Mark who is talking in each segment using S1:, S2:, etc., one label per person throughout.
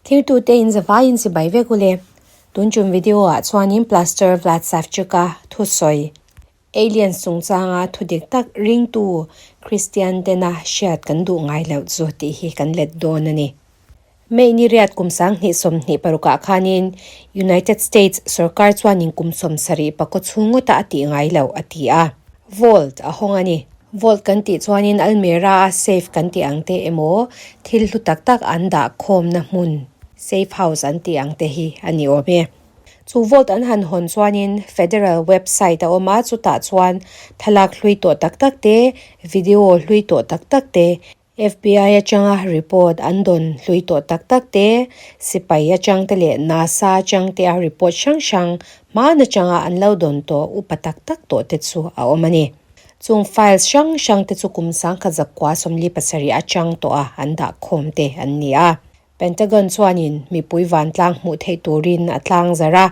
S1: Thirtute in zavaiin chibai vek u le. Tun tum video ah chuanin Plaster Vlad Savchuk-a thusawi Aliens chungchanga thu dik tak ringtu Kristian tena hriat kan duh ngai loh chu tih hi kan let dawn a ni. May ni riat kum 2026 ah khanin United States sorkar chuanin kum 70 pakaw chhung ngawta a tih ngai loh a ti a. Vault a hawng a ni. Vault kan tih chuanin almirah a safe kan tih ang te emaw thil hlu tak tak an dah khawmna hmun safe house an tih ang te hi a ni awm e. Chu vault an han hawn chuanin federal website a awm a, chutah chuan thlalak hlui tawh tak tak te, video hlui tawh tak tak te, FBI atanga report an dawn hlui tawh tak tak te, sipai atang te leh NASA atang te a report hrang hrang hman atanga an lo dawn tawh upa tak tak tawh te chu a awm a ni. Chung files hrang hrang te chu kum sangkhat zakua 47 atang tawh a an dah khawm te an ni a. Pentagon chuanin mipui vantlang hmuh theih turin a tlang zarh a.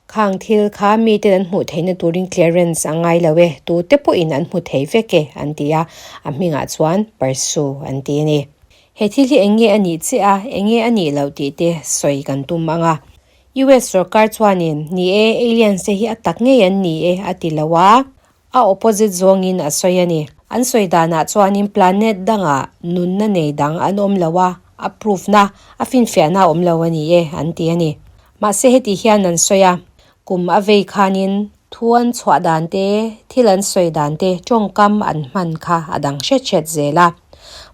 S1: Khang thil kha miten an hmuh theihna turin clearance a ngai lo e, tute pawhin an hmu thei vek e, an ti a, a hmingah chuan Pursue an ti a ni. He thil hi eng nge a nih chiah a, eng nge a nih loh tih te sawi kan tum ang a. US sorkar chuanin, Ni e, aliens te hi a tak ngei an ni e, a ti lo a, a opposite zawngin a sawi a ni. An sawi danah chuanin planet dangah nunna nei dang an awm lo a, a proof na, a finfiahna a awm lo a ni e, an ti a ni. Mahse heti hian an sawi a, kum a vei khanin thu an chhuah dan te, thil an sawi dan te tawngkam an hman kha a dang hret hret zel a.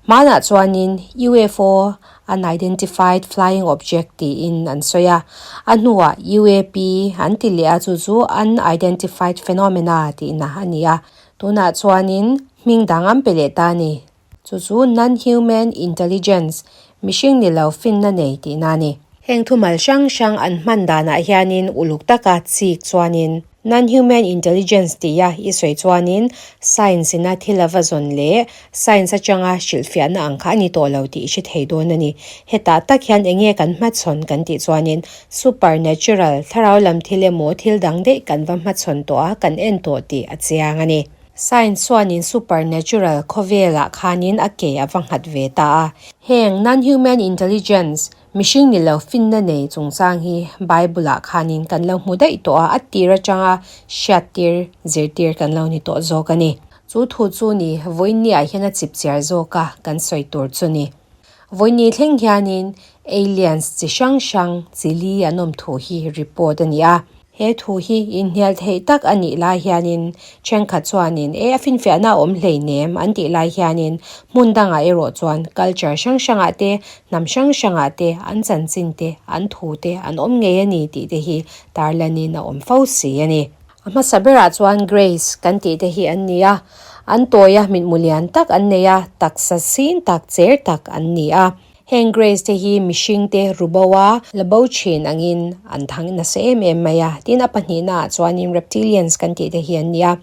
S1: Hmanah chuanin UFO, Unidentified Flying Object, tiin an sawi a, a hnuah UAP an ti leh a, chu chu Unidentified Phenomena tihna a ni a. Tunah chuanin hming dang an pe leh ta a ni. Chu chu Non-Human Intelligence, mihring ni lo finna nei tihna a ni. Heng thumal hrang hrang an hman danah hianin uluk taka chik chuanin Non-Human Intelligence tia i sawi chuanin science ina thil a va zawn leh science atanga hrilhfiahna ang kha a ni tawh lo tih i hre thei dawn a ni. Hetah tak hian eng nge kan hmachhawn kan tih chuanin supernatural, thlarau lam thil emaw thil dang daih kan va hmachhawn tawh a, kan en tawh tih a chiang a ni. Science chuanin supernatural khawvelah khanin a ke a va nghat ve ta a. Heng non-human intelligence, mihring ni lo finna nei chungchang hi Bible-ah khanin kan lo hmu daih tawh a, a tir atanga hriattir, zirtir kan lo ni tawh zawk a ni. Chu thu chu ni vawiinniah hian a chip chiar zawk a, kan sawi tur chu ni. Vawiinni thleng hianin aliens chi hrang hrang chi li an awm thu hi report a ni a. He thu hi inhnial theih tak a nih lai hianin thenkhat chuanin e a finfiahna a awm hleinem an tih lai hianin hmun dangah erawh chuan culture hrang hrangah te, hnam hrang hrangah te an chanchin te, an thu te an awm ngei a ni tih te hi tarlanin a awm fo si a ni. A hmasa berah chuan Grace kan tih te hi an ni a, an tawi a mitmu lian tak an nei a, taksa sin tak cher tak an ni a. Heng Grace te hi mihring te rubo a la bo thin angin an thang nasa em em mai a, tin a pahnihna ah chuanin Reptilians kan tih te hi an ni a.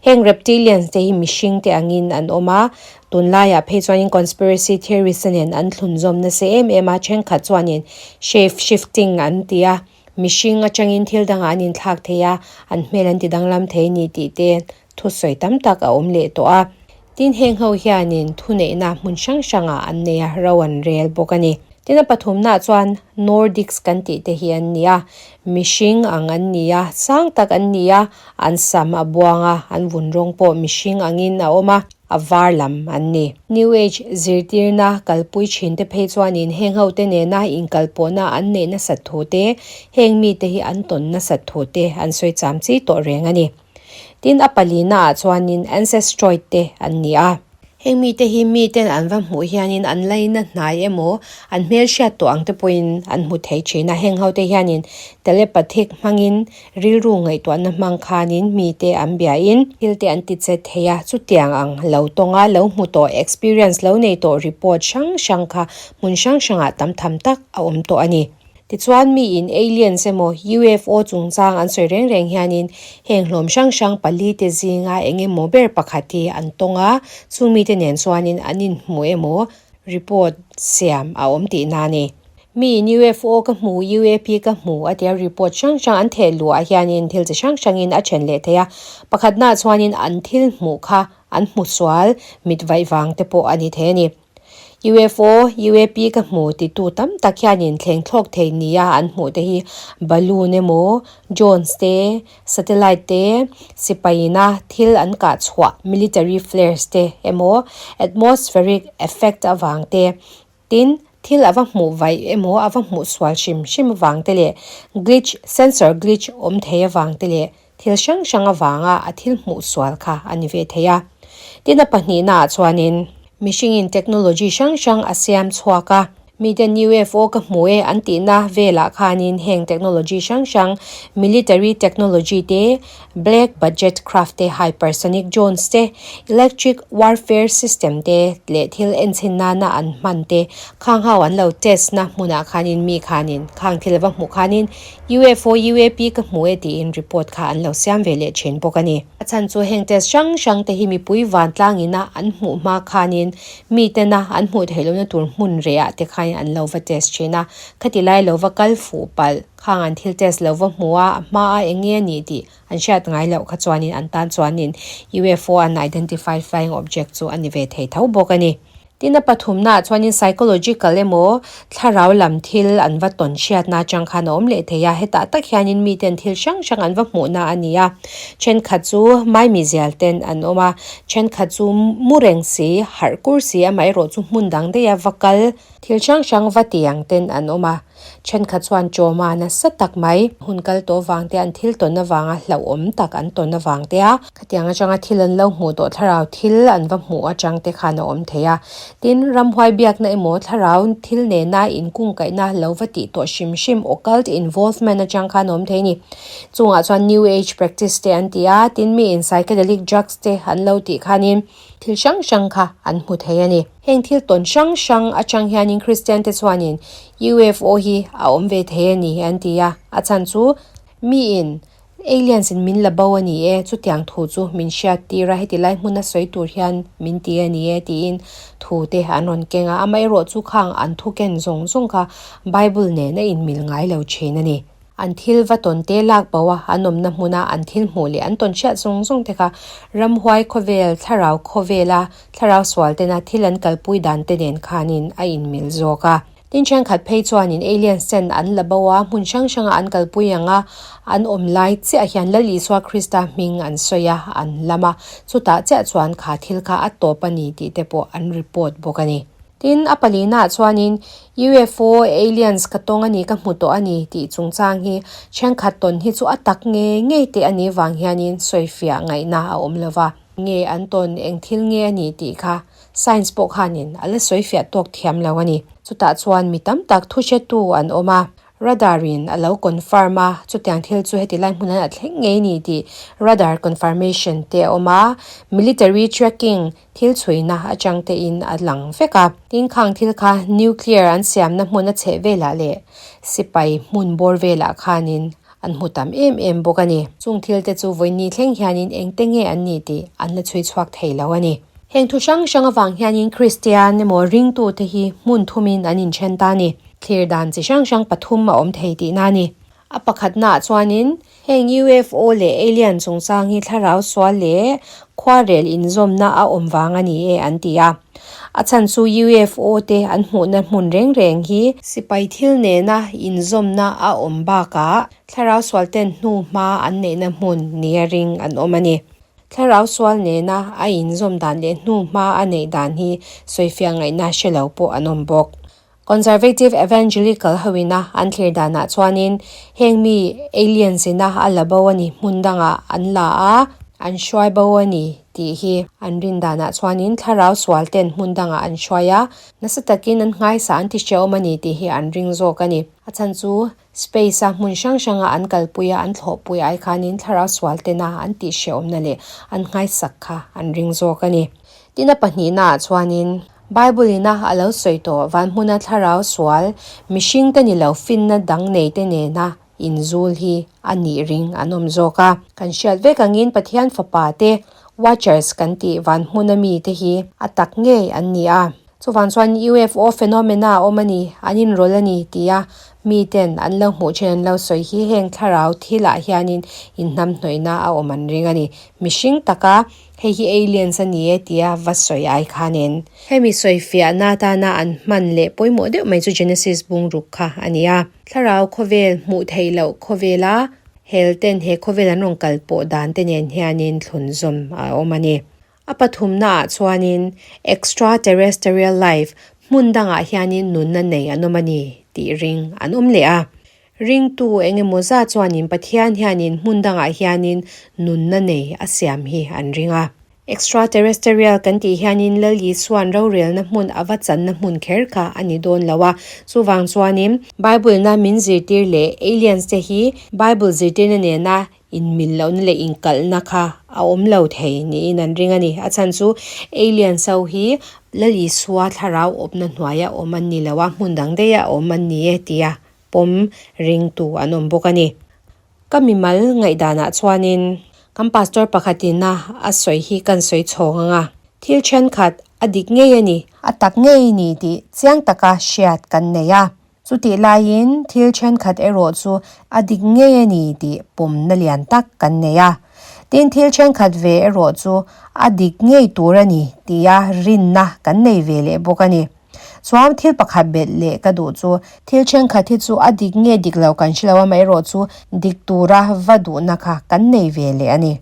S1: Heng Reptilians te hi mihring te angin an awm a, tunlaiah phei chuanin conspiracy theories a nen an thlunzawm nasa em em a, thenkhat chuanin shape shifting an ti a, mihring atangin thil dangah an inthlak thei a, an hmel an ti danglam thei ni tih te thusawi tam tak a awm leh tawh a. Tin, heng ho hianin thuneihna hmun hrang hrangah an nei a, ro an rel bawk a ni. Tin, a pathumnaah chuan Nordics kan tih te hi an ni a, mihring ang an ni a, sang tak an ni a, an sam a buang a, an vun rawng pawh mihring angin a awm a, a var lam an ni. New Age zirtirna kalpui thin te phei chuanin heng ho te nena inkalpawhna an neih nasat thu te, heng mite hi an tawn nasat thu te an sawi cham chi tawh reng a ni. Tin, a palina ah chuanin ancestroid te an ni a. Heng mite hi miten an va hmuh hianin an laina hnai emaw an hmelhriat tawh ang te pawhin an hmu thei thin a. Heng hote hianin telepathic hmangin rilru ngaihtuahna hmang khanin mite an biain thil te an ti che thei a. Chutiang ang lo tawnga lo hmu tawh experience lo nei tawh report hrang hrang kha hmun hrang hrangah tam tham tak a awm tawh a ni. Tichuan miin aliens emaw UFO chungchang an sawi reng reng hianin heng hlawm hrang hrang pali te zinga eng emaw ber pakhat hi an tawng a, chung mite nen chuanin an inhmu emaw report siam a awm tihna a ni. Miin UFO ka hmu, UAP ka hmu a tia report hrang hrang an theh luhah hianin thil chi hrang hrangin a then leh thei a, pakhatnaah chuanin an thil hmuh kha. an hmu sual mit vaih vang te pawh a ni thei a ni. UFO, UAP ka hmu titu tam tak hianin thleng thlawk thei nia an hmuh te hi balloon emaw, drones te, satellite te, sipaina thil an kah chhuah military flares te emaw, atmospheric effect avang te, tin, thil a va hmuh vaih emaw a va hmuh sual hrim hrim avang te leh glitch, sensor glitch awm thei avang te leh thil hrang hrang avanga a thil hmuh sual kha a ni ve thei a. Tin a pahnihnaah chuanin mihringin technology hrang hrang a siam chhuak a, miten UFO ka hmu e an tihna velah khanin heng technology hrang hrang military technology te, black budget craft te, hypersonic drones te, electric warfare system te leh thil enchhin nana an hman te khang ho an lo test na hmunah khanin mi khanin khang thil va hmuh khanin UFO, UAP ka hmu e tiin report kha an lo siam ve leh thin bawk a ni. A chhan chu heng test hrang hrang te hi mipui vantlang ina an hmuh hma khanin mi tena an hmuh theih lohna tur hmun rehah te khain an lo va test thin a. Khati lai lo va kal fuh palh khang an thil test lo va hmu a, a hma a eng nge a nih tih an hriat ngai loh kha chuanin an tan chuanin UFO unidentified flying object chu a ni ve thei tho bawk a ni. Tin a pathumnaah chuanin psychological emaw thlarau lam thil an va tawn hriatna atang khan a awm leh thei a, hetah tak hianin miten thil hrang hrang an va hmuhna a ni a, thenkhat chu maimi zial ten an awm a, thenkhat chu mu reng si, harh kur si amaherawh chu hmun dang daiha va kal thil hrang hrang va ti ang ten an awm a. Thenkhat chuan trauma nasa tak mai, hun kal tawh vang te, an thil tawn avanga hlauhawm tak an tawn avang te a, khatiang atanga thil an lo hmuh tawh thlarau thil an va hmuh atang te khan a awm thei a. Tin, ramhuai biakna emaw thlarau thil nena inkungkaihna lo va tih tawh hrim hrim occult involvement atang khan a awm thei a ni. Chungah chuan new age practice te an ti a, tin mi in psychedelic drugs te an lo tih khanin thil hrang hrang kha an hmu thei a ni. Heng thil tawn hrang hrang atang hianin Kristian te chuanin UFO hi a awm ve thei a ni an ti a, a chhan chu miin aliens in min la bo a ni e, chutiang thu chu min hriat tir a, heti lai hmuna sawi tur hian min ti a ni e tiin thu te an rawn keng a, amaherawh chu khang an thu ken zawng zawng kha Bible nen a inmil ngai lo thin a ni. An thil va tawn te lak bo a, an awmna hmuna an thil hmuh leh an tawn hriat zawng zawng te kha ramhuai khawvel, thlarau khawvela thlarau sual tena thil an kalpui dan te nen khanin a inmil zawk a. Tin thenkhat phei chuanin aliens ten an la bo a, hmun hrang hranga an kalpui ang a, an awm lai chiah hian Lal Isua Krista hming an sawi a, an lam a, chutah chiah chuan kha thil kha a tawp a ni tih te pawh an report bawk a ni. Tin, a palinaah chuanin UFO, aliens, ka tawng a ni, ka hmu tawh a ni tih chungchang hi thenkhat tawn hi chu a tak nge ngei teh a nih vang hianin sawifiah ngaihna a awm lo va. Nge an tawn eng thil nge a nih tih kha science pawh khanin a la sawifiah tawk thiam lo a ni. Chutah chuan mi tam tak thuhretu an awm a. Radar in a lo confirm a, chutiang thil chu heti lai hmun hian a thleng ngei ni tih radar confirmation te a awm a, military tracking thil chhuina atang te in a lang vek a. Tin khang thil kha nuclear an siamna hmun a chheh velah leh sipai hmun bawr velah khanin an hmu tam em em bawk a ni. Chung thil te chu vawiin thleng hianin engte nge an ni tih an la chhui chhuak thei lo a ni. Heng thu hrang hrang avang hianin Kristian emaw ringtute hi hmun thumin an inthen ta a ni. Thlir dan chi hrang hrang pathum a awm thei tihna a ni. A pakhatnaah chuanin heng UFO leh alien chungchang hi thlarau sual leh khuarel inzawmna a awm vang a ni e an ti a. A chhan chu UFO te an hmuhna hmun reng reng hi sipai thil nena inzawmna a awm bakah thlarau sual ten hnu hma an neihna hmun nia ring an awm a ni. Thlarau sual nena a inzawm dan leh hnu hma a neih dan hi sawifiah ngaihna hre lo pawh an awm bawk. Conservative Evangelical hoina an thlir danah chuanin heng mi aliens ina a la bo a ni, hmun dangah an la a, an hruai bo a ni tih hi an rin danah chuanin thlarau sual ten hmun dangah an hruai a, nasa takin an nghaisa an ti hrehawm a ni tih hi an ring zawk a ni. A chhan chu space a hmun hrang hranga an kalpui a, an thlawhpui ai khanin thlarau sual tena an tih hrehawmna leh an nghaisak kha an ring zawk a ni. Tin a pahnihnaah chuanin Bible ina a lo sawi tawh van hmuna thlarau sual mihring te ni lo finna dang nei te nena inzul hi a nih ring an awm zawk a. Kan hriat vek angin Pathian fapa te Watchers kan tih van hmuna mi te hi a tak ngei an ni a. Chuvang chuan UFO phenomena a awm a ni, an inrawlh a ni tia mi ten an lo hmuh thin an lo sawi hi heng thlarau thilah hianin inhnamhnawihna a awm an ring a ni. Mihring taka. Hei hi aliens a ni e tia va sawi ai khanin. Hemi sawifiahna atana an hman leh pawimawh deuh mai chu Genesis bungruk kha a ni a. Thlarau khawvel hmuh theih loh khawvela hel ten he khawvel an rawn kal pawh dan te nen hianin thlunzawm a awm a ni. A pathumnaah chuanin extraterrestrial life hmun dangah hianin nunna nei an awm a ni tih ring an awm leh a. Ringtu eng emaw zat chuanin Pathian hianin hmun dangah hianin nunna nei a siam hi an ring a. Extraterrestrial kan tih hianin Lal Isua'n rorelna hmun a va channa hmun kher kha a ni dawn lo a. Chuvang chuanin Bible-na min zirtir leh aliens te hi Bible zirtirna nena inmil lohna leh inkalhna kha a awm lo thei niin an ring a ni. A chhan chu aliens ho hi Lal Isua thlarau awpna hnuaia awm an ni lo a, hmun dang daiha awm an ni e tia pawm ringtu an awm bawk a ni. Ka mimal ngaihdanah chuanin kan pastor pakhatin a a sawi hi kan sawi chhawng ang a, thil thenkhat a dik ngei a ni, a tak ngei ni tih chiang taka hriat kan nei a, chutih laiin thil thenkhat erawh chu a dik ngei a ni tih pawmna lian tak kan nei a, tin thil thenkhat ve erawh chu a dik ngei tur a ni tia rinna kan nei ve leh bawk a ni. Chuan thil pakhat belh leh ka duh chu thil thenkhat hi chu a dik nge dik lo kan hre lo a, amaherawh chu dik tura va duhna kha kan nei ve leh a ni.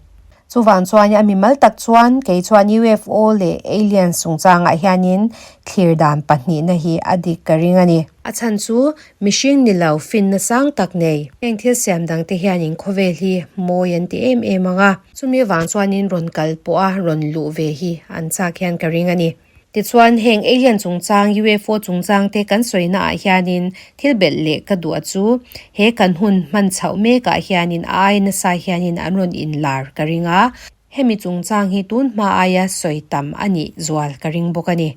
S1: Chuvang chuan a mimal tak chuan kei chuan UFO leh Aliens chungchangah hianin thlir dan pahnihna hi a dik ka ring a ni. A chhan chu mihring ni lo finna sang tak nei. Heng thil siam dangte hianin khawvel hi mawi an ti em em ang a, chumi avang chuanin rawn kal pawha rawn luh ve hi an chak hian ka ring a ni. Tichuan, heng alien chungchang, UFO chungchang te kan sawina ah hianin thil belh leh ka duh a chu he kan hun hman chhoh mek ah hianin a ai nasa hianin an rawn inlar ka ring a, hemi chungchang hi tun hma aia sawi tam a nih zual ka ring bawk a ni.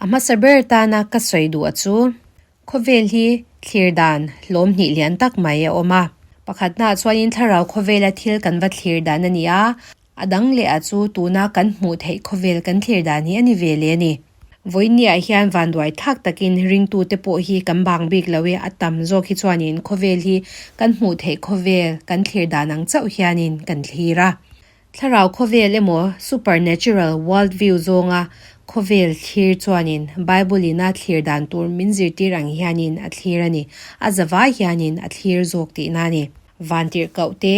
S1: A hmasa ber tana ka sawi duh a chu Khawvel hi thlir dan hlawm hnih lian tak mai a awm a. Pakhatnaah chuanin thlarau khawvela thil kan va thlir dan a ni a, a dang leh ah chu tuna kan hmuh theih khawvel kan thlir dan hi a ni ve leh a ni. Vawiinniah hian vanduai thlak takin ringtute pawh hi kan bang bik lo e, a tam zawk hi chuanin khawvel hi kan hmuh theih khawvel kan thlir dan ang chauh hianin kan thlir a. Thlarau khawvel emaw supernatural world view zawnga khawvel thlir chuanin Bible ina thlir dan tur min zirtir ang hianin a thlir a ni. A zavai hianin a thlir zawk tihna a ni. Vantirhkoh te,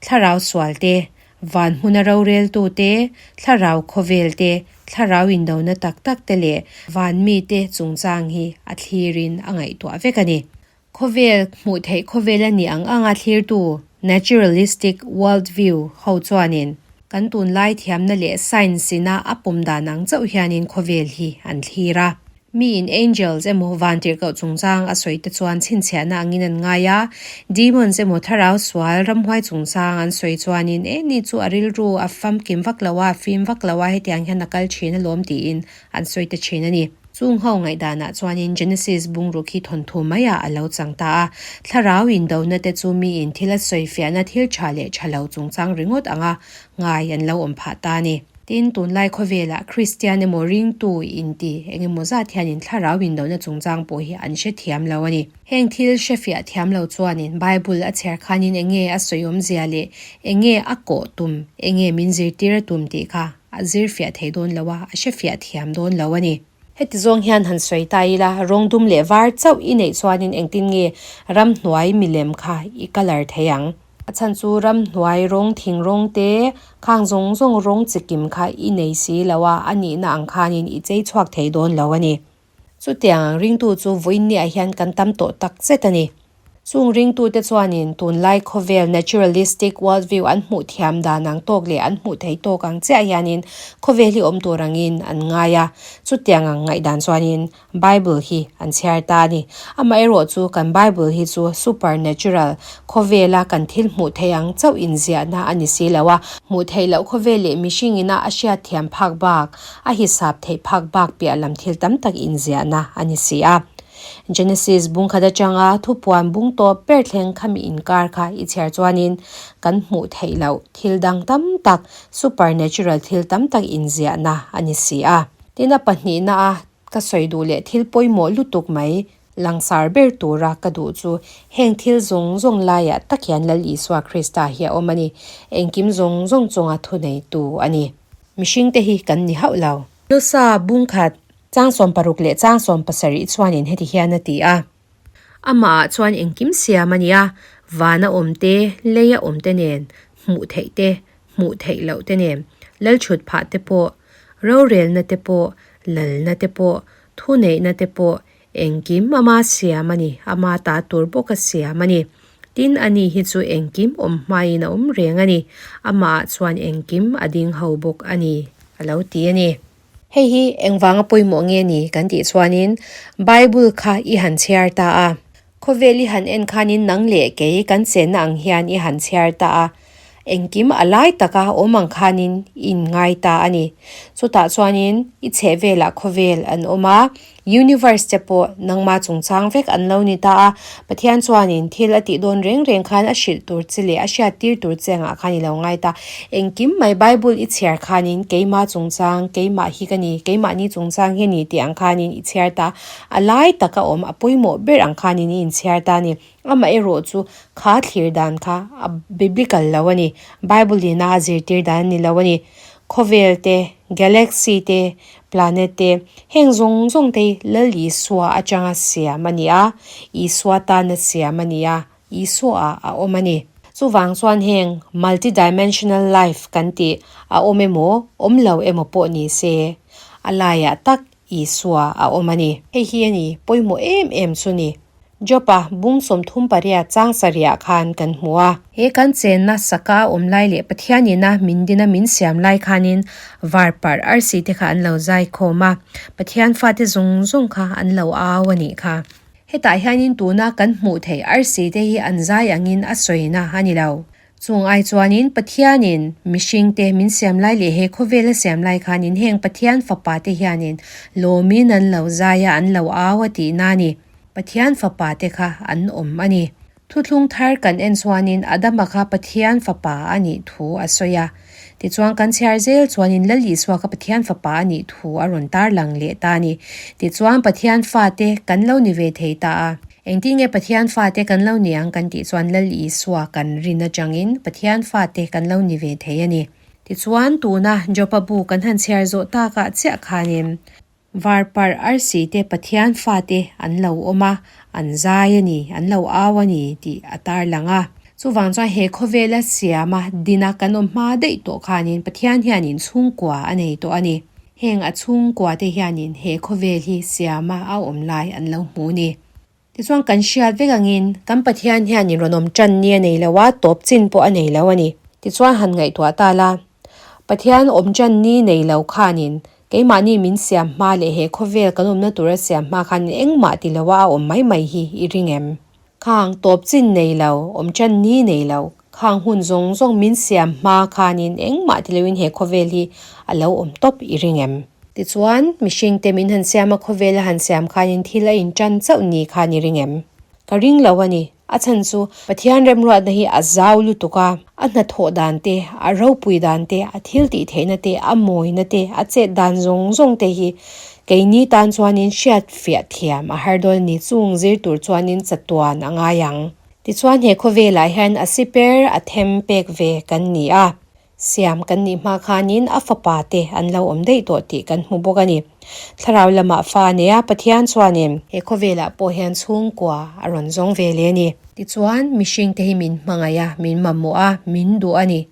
S1: thlarau sual te, van hmuna roreltu te, thlarau khawvel te, thlarau indona tak tak te leh van mite chungchang hi a thlirin a ngaihtuah vek a ni. Khawvel hmuh theih khawvel a nih ang anga thlirtu, naturalistic world view, ho chuanin kan tunlai thiamna leh science ina a pawm dan ang chauh hianin khawvel hi an thlir a. Miin angels emaw vantirhkoh chungchang a sawi te chuan chhinchhiahna angin an ngai a, demons emaw thlarau sual ramhuai chungchang an sawi chuanin e ni chu a rilru a famkim vak lo a, a fim vak lo a, hetiang hian a kal thin alawm tiin an sawi ta thin a ni. Chung ho ngaihdanah chuanin Genesis bungruk hi thawnthu maiah a lo chang ta a, thlarau indona te chu miin thil a sawifiahna thil tha leh tha lo chungchang ringawt anga ngai an lo awm phah ta a ni. Tin, tunlai khawvelah Kristian emaw ringtu inti eng emaw zat hianin thlarau indona chungchang pawh hi an hre thiam lo a ni. Heng thil hrefiah thiam lo chuanin Bible a chhiar khanin eng nge a sawi awmzia leh eng nge a kawh tum, eng nge min zirtir a tum tih kha a zir fiah thei dawn lo a, a hre fiah thiam dawn lo a ni. Heti zawng hian han sawi ta ila, rawng dum leh var chauh i neih chuanin engtin nge ramhnuai milem kha i colour thei ang? A chhan chu ramhnuai rawng thing rawng te, khang zawng zawng rawng chikim kha i nei si lo a, a nihna ang khanin i chei chhuak thei dawn lo a ni. Chutiang ang ringtu chu vawiinniah hian kan tam tawh tak zet a ni. Chung ringtute chuanin tunlai khawvel naturalistic worldview an hmuh thiam dan ang tawk leh an hmuh thei tawk ang chiah hianin khawvel hi awm tur angin an ngai a. Chutiang ang ngaihdan chuanin Bible hi an chhiar ta a ni. Amaherawh chu kan Bible hi chu supernatural khawvela kan thil hmuh theih ang chauh inziahna a ni si lo a. Hmuh theih loh khawvel leh mihring ina a hriat thiam phak bak, a hisap theih phak bak piah lam thil tam tak inziahna a ni si a. Genesis bung khat atanga thupuan bung tawp ber thleng khami inkar kha i chhiar chuanin kan hmuh theih loh thil dang tam tak, supernatural thil tam tak inziahna a ni si a. Tin a pahnihna a ka sawi duh leh thil pawimawh lutuk mai langsar ber tura ka duh chu heng thil zawng zawng laiah tak hian Lal Isua Krista hi a awm a ni. Engkim zawng zawng chunga thuneitu a ni. Mihringte hi kan ni hauh lo. Nusa bung khat, chang 60 leh chang 70 chuanin heti hian a ti a. Amah ah chuan engkim siam a ni a, vana awm te, leia awm te nen, hmuh theih te, hmuh theih loh te nen, lalchhut phah te pawh, rorelna te pawh, lalna te pawh, thuneihna te pawh, engkim ama siam a ni, ama ta tur bawka siam a ni. Tin, ani hi chu engkim awm hmain a awm reng a ni, amah ah chuan engkim a ding ho bawk a ni, a lo ti a ni. Hei hi engvanga pawimawh nge ni kan tih chuanin Bible kha i han chhiar ta a. Khawvel i han en khanin nang leh kei kan chenna ang hian i han chhiar ta a. Engkim a lai taka awm ang khanin i inngai ta a ni. Chutah chuanin i chhehvelah khawvel an awm a. Universe te pawh nangma chungchang vek an lo ni ta a, Pathian chuanin thil a tih dawn reng reng khan a hrilh tur che leh a hriattir tur che angah khan i lo ngai ta. Engkim mai Bible i chhiar khanin keima chungchang, keimah hi ka ni, keimahni chungchang hi a ni tih ang khanin i chhiar ta. A lai taka awm, a pawimawh ber ang khanin i inchhiar ta a ni. Amaherawh chu kha thlir dan kha a biblical lo a ni. Bible ina a zirtir dan a ni lo a ni. Khawvel te, galaxy te, planet te, heng zawng zawng te hi Lal Isua atanga siam a ni a, Isua tana siam a ni a, Isua ah a awm a ni. Chuvang chuan heng multi-dimensional life kan tih a awm emaw, awm lo emaw pawh ni se, a laiah tak Isua a awm a ni. Hei hi a ni pawimawh em em chu ni. Jopa bung 38 chang sarihah khan kan hmu a. He kan chenna saka a awm lai leh Pathian ina min dina min siam lai khanin var parh arsi te kha an lo zai khawm a, Pathian fate zawng zawng kha an lo au a nih kha. Hetah hianin tuna kan hmuh theih arsi te hi an zai angin a sawina a ni lo. Chung ai chuanin Pathianin mihringte min siam lai leh he khawvela siam lai khanin heng Pathian fapa te hianin lawmin an lo zai a, an lo au a tihna a ni. Pathian fapa te kha an awm a ni. Thuthlung thar kan en chuanin Adama kha Pathian fapa a nih thu a sawi a. Tichuan kan chhiar zel chuanin Lal Isua kha Pathian fapa a nih thu a rawn tarlang leh ta a ni. Tichuan Pathian fate kan lo ni ve thei ta a. Engtin nge Pathian fate kan lo ni ang kan tih chuan Lal Isua kan rin atangin Pathian fate kan lo ni ve thei a ni. Tichuan tuna Jopa bu kan han chhiar zawh takah chiah khanin varparh arsi te Pathian fate an lo awm a, an zai a ni, an lo au a ni tih a tarlang a. Chuvang chuan he khawvela siama dina kan awm hma daih tawh khanin Pathian hianin chhungkua a nei tawh a ni. Heng a chhungkua te hianin he khawvel hi siama a awm lai an lo hmu ni. Tichuan kan hriat vek angin kan Pathian hianin rawn awm tan ni a nei lo a, tawp chin pawh a nei lo a ni. Tichuan han ngaihtuah ta la, Pathian awm tan ni nei lo khanin keimahni min siam hma leh he khawvel kan awmna tura siam hma khanin engmah ti loa a awm mai mai hi i ring em? Khang tawp chin nei lo, awm tan ni nei lo, khang hun zawng zawng min siam hma khanin engmah ti loin he khawvel hi a lo awm tawp i ring em? Tichuan, mihringte min han siam a khawvel a han siam khanin thil a intan chauh ni khan i ring em? Ka ring lo a ni. A chhan chu Pathian remruatna hi a zau lutuk a, a hnathawh dan te, a ropui dan te, a thil tih theihna te, a mawina te, a chet dan zawng zawng te hi keini tan chuanin hriat fiah thiam a har dawn a ni. Chung zir tur chuanin chatuan a ngai ang. Tichuan he khawvelah hian a siper a them pek ve kan ni a. Siam kan nih hma khanin a fapa te an lo awm daih tawh tih kan hmu bawk a ni. Thlarau lamah fa a nei a, Pathian chuanin he khawvelah pawh hian chhungkua a rawn zawng ve leh a ni. Tichuan, mihringte hi min hmangaih a, min mamawh a, min duh a ni.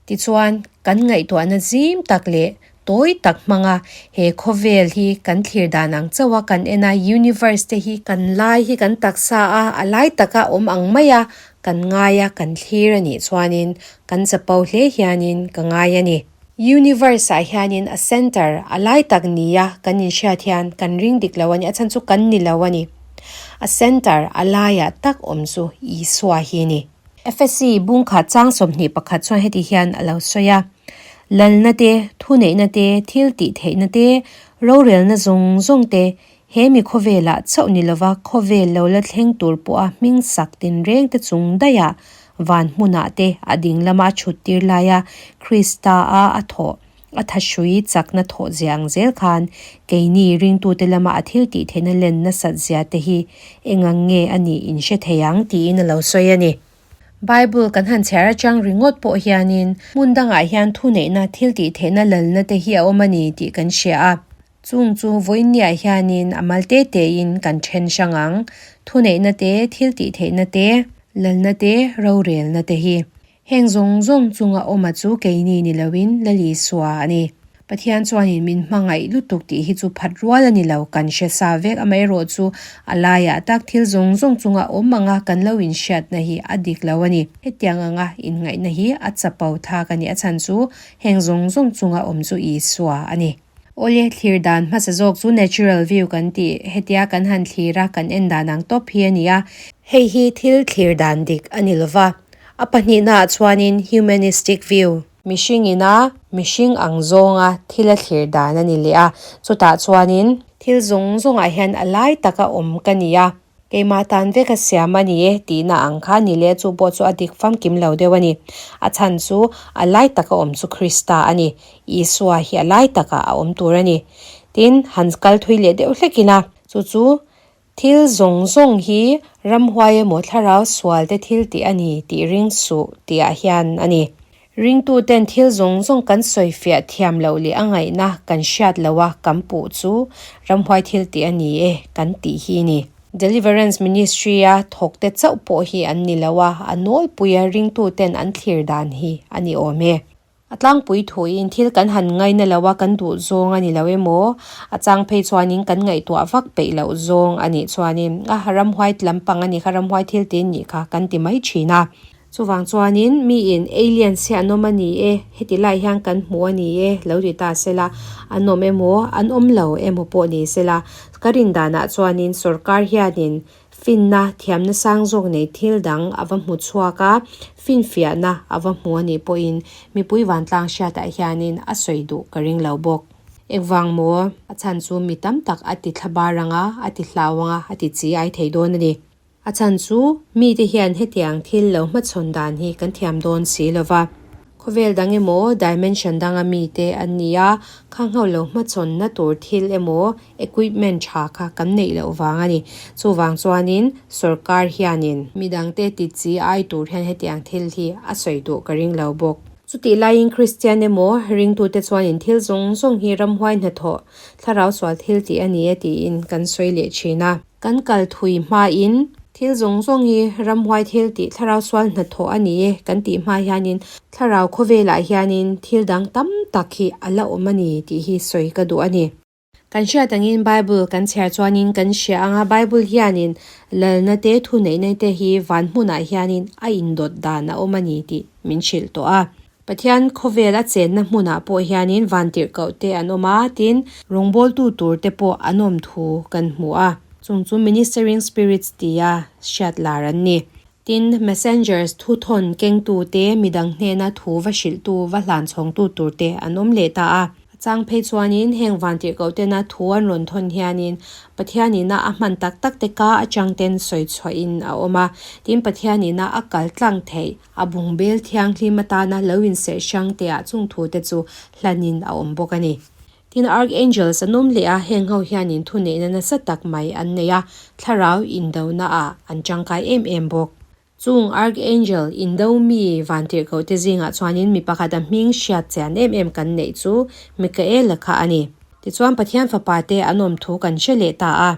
S1: Tichuan, kan ngaihtuahna zim tak leh tawi tak hmanga he khawvel hi kan thlir dan ang chauh a, kan en a, universe te hi kan lai hi kan taksa a, a lai taka awm ang mai a, kan ngai a, kan thlir a nih chuanin kan chapo hle hianin ka ngai a ni. Universe ah hianin a center, a lai tak nia kan inhriat hian kan ring dik lo a ni, a chhan chu kan ni lo a ni. A center, a laiah tak awm chu Isua hi a ni. Efesi bungkhat chang 21 chuan heti hian a lo sawi a, Lalna te, thuneihna te, thil tih theihna te, rorelna zawng zawng te, he mi khawvelah chauh ni lova khawvel lo la thleng tur pawha hming sak tinreng te chung daihah van hmunah te a ding lama a chhut tir laia Krista a a thawh a thahrui chakna thawh zia ang zel khan keini ringtute lama a thil tih theihna len nasat zia te hi engang nge a nih in hre thei ang tiin a lo sawi a ni. Bible kan han chhiar atang ringawt pawh hianin hmun dangah hian thuneihna thiltihtheihna lalna te hi a awm a ni tih kan hria a. Chung chu vawiinniah hianin a mal te tein kan then hrang ang. Thuneihna te, thiltihtheihna te, lalna te, rorelna te hi. Heng zawng zawng chunga awma chu keini ni loin Lal Isua a ni. Pathian chuanin min hmangaih lutuk tih hi chu phat rual a ni lo, kan hre sa vek. Amaherawh chu a laiah tak thil zawng zawng chunga awm anga kan lo inhriatna hi a dik lo a ni. Hetiang anga inngaihna hi a chapo thak a ni. A chhan chu heng zawng zawng chunga awm chu Isua a ni. Awle, thlir dan hmasa zawk chu natural view kan tih, hetia kan han thlir a, kan en dan ang tawp hi a ni a. Hei hi thil thlir dan dik a ni lova, a pahnihnaah chuanin humanistic view, mihring ina mihring ang zawnga thil a thlir dan a ni leh a, chutah chuanin thil zawng zawngah hian a lai taka awm ka ni a. Keimah tan vek a siam a ni e tihna ang kha ni leh chu pawh chu a dik famkim lo deuh a ni. A chhan chu a lai taka awm chu Krista a ni. Isua hi a lai takah a awm tur a ni. Tin, han kal thui leh deuh hlekin a, chu chu thil zawng zawng hi ramhuai emaw thlarau sual te thil tih a ni tih ring suh tihah hian a ni. Ringtuten thil zawng zawng kan sawifiah thiam loh leh a ngaihna kan hriat loh a kan puh chu ramhuai thil tih a ni e kan tih hi ni. Deliverance Ministry a thawkte chauh pawh hi an ni lo a, a nawlpuia ringtuten an thlir dan hi a ni awm e. A tlangpui thuin thil kan han ngaina lo a kan duh zawng a ni lo emaw, a chang phei chuanin kan ngaihtuah vak peih loh zawng a nih chuanin a ramhuai lampang a nih kha, ramhuai thil tih a nih kha kan ti mai thin a. Chuvang chuanin miin aliens hi an awm a ni e, heti lai hian kan hmu a ni e lo ti ta sela, an awm emaw an awm lo emaw pawh ni sela, ka rin danah chuanin sorkar hianin finna thiamna sang zawk nei thil dang a va hmu chhuak a, finfiahna a va hmu a nih pawhin mipui vantlang hriatah hianin a sawi duh ka ring lo bawk. Engvang maw? A chhan chu mi tam tak a ti thla bar ang a, a ti hlau ang a, a ti chi ai thei dawn a ni. A chhan chu mite hian hetiang thil lo hmachhawn dan hi kan thiam dawn si lo va. Khawvel dang emaw dimension danga mite an ni a, khangho lo hmachhawnna tur thil emaw equipment tha kha kan neih loh vang a ni. Chuvang chuanin sorkar hianin midangte ti chi ai tur hian hetiang thil hi a sawi duh ka ring lo bawk. Chutih laiin Kristian emaw ringtute chuanin thil zawng zawng hi ramhuai hnathawh thlarau sual thil tih a ni e tiin kan sawi leh thin a. Kan kal thui hmain thil zawng zawng hi ramhuai thil tih thlarau sual hnathawh a ni e kan tih hma hianin thlarau khawvelah hianin thil dang tam tak hi a la awm a ni tih hi sawi ka duh a ni. Kan hriat angin Bible kan chhiar chuanin kan hria ang a, Bible hianin lalna te thuneihna te hi van hmunah hianin a indawt dan a awm a ni tih min hrilh tawh a. Pathian khawvel a chenna hmunah pawh hianin vantirhkoh te an awm a, tin, rawngbawltu tur te pawh an awm thu kan hmu a, chung chu ministering spirits tia hriat lar an ni. Tin, messengers, thuthawn kengtu te, midang hnena thu va hrilhtu, va hlanchhawngtu tur te an awm leh ta a. A chang phei chuanin heng vantirhkoh tena thu an rawn thawn hianin Pathian ina a hman tak tak te ka atang ten sawi chhuahin a awm a, tin Pathian ina a kal tlang theih a bungbel thianghlim atana lo inserh hrang teah chung thu te chu hlanin a awm bawk a ni. Tin Archangels an awm leh a, heng ho hianin thuneihna nasa tak mai an nei a, thlarau indonaah an tangkai em em bawk. Chung Archangel indo mi vantirhkoh te zingah chuanin mi pakhat a hming hriat chian em em kan neih chu Mikaela kha a ni. Tichuan Pathian fapa te an awm thu kan hre leh ta a.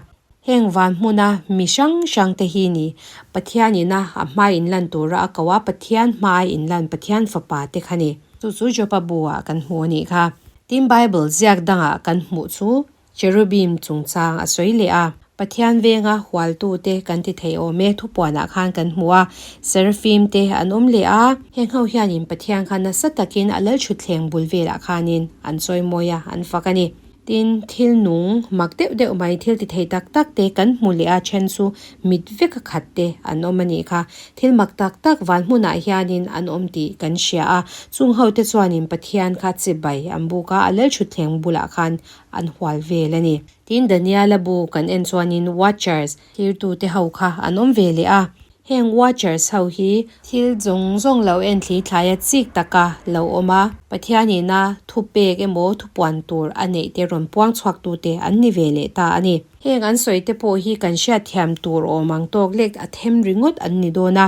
S1: Heng van hmuna mi hrang hrang te hi ni Pathian ina a hma inlan tura a ko a, Pathian hmai inlan Pathian fapa te kha ni. Chu chu Jopa bu ah kan hmu a nih kha. Tin Bible ziak dangah kan hmuh chu Cherubim chungchang a sawi leh a. Pathian venga hualtute kan ti thei awm e, thupuanah khan kan hmu a. Seraphim te an awm leh a. Heng ho hianin Pathian kha nasa takin a lalthutthleng bul velah khanin an chawimawi a, an fak a ni. Tin, thil nung mak deuh deuh mai thil ti thei tak tak te kan hmu leh a, then chu mit veka khat te an awm a nih kha. Thil mak tak tak van hmunah hianin an awm tih kan hria a. Chung ho te chuanin Pathian kha chibai an buk a, a lalthutthleng bulah khan an hual vel a ni. Tin, Daniela bu kan en chuanin Watchers, thirtute ho kha an awm ve leh a. Heng Watchers ho hi thil zawng zawng lo en thli thlaia chik taka lo awm a, Pathianina thupek emaw thupuan tur a neih te rawn puang chhuak tute an ni ve leh ta a ni. Heng an sawi te pawh hi kan hriatthiam tur awm ang tawk lek a them ringawt an ni dawn a.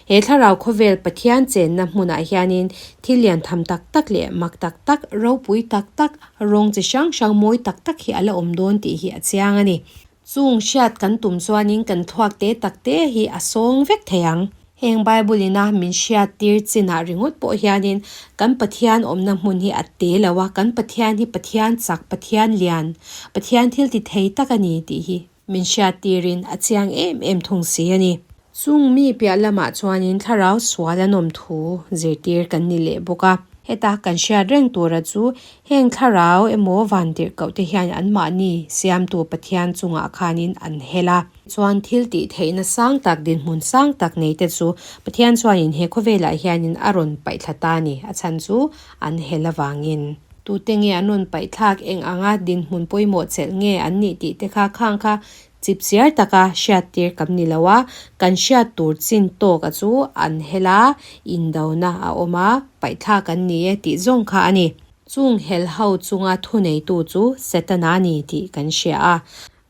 S1: He thlarau khawvel Pathian chenna hmunah hianin thil lian tham tak tak leh mak tak tak, ropui tak tak, rawng chi hrang hrang mawi tak tak hi a la awm dawn tih hi a chiang a ni. Chung hriat kan tum chuanin kan thluak te tak te hi a sawng vek thei ang. Heng Bible ina min hriat tir chinah ringawt pawh hianin kan Pathian awmna hmun hi a te lo a, kan Pathian hi Pathian chak, Pathian lian, Pathian thil ti thei tak a ni tih hi min hriat tirin a chiang em em thung si a ni. Chung mi piah lamah chuanin thlarau sual an awm thu zirtir kan ni leh bawk a. Heta kan hriat reng tura chu heng thlarau emaw vantirhkoh te hian anmahni siamtu Pathian chungah khanin an hel a. Chuan thil tih theihna sang tak, dinhmun sang tak nei te chu Pathian chuanin he khawvelah hianin a rawn paihthla ta a ni. A chhan chu an hel avangin. Tute nge an rawn paihthlak, eng anga dinhmun pawimawh chelh nge an nih tih te kha khang kha Chipchiar taka hriattir kan ni lo a, kan hriat tur chin tawk a chu an hel a, indona a awm a, paihthlak an ni e tih zawng kha a ni. Chung hel ho chunga thuneitu chu Setana a ni tih kan hria a.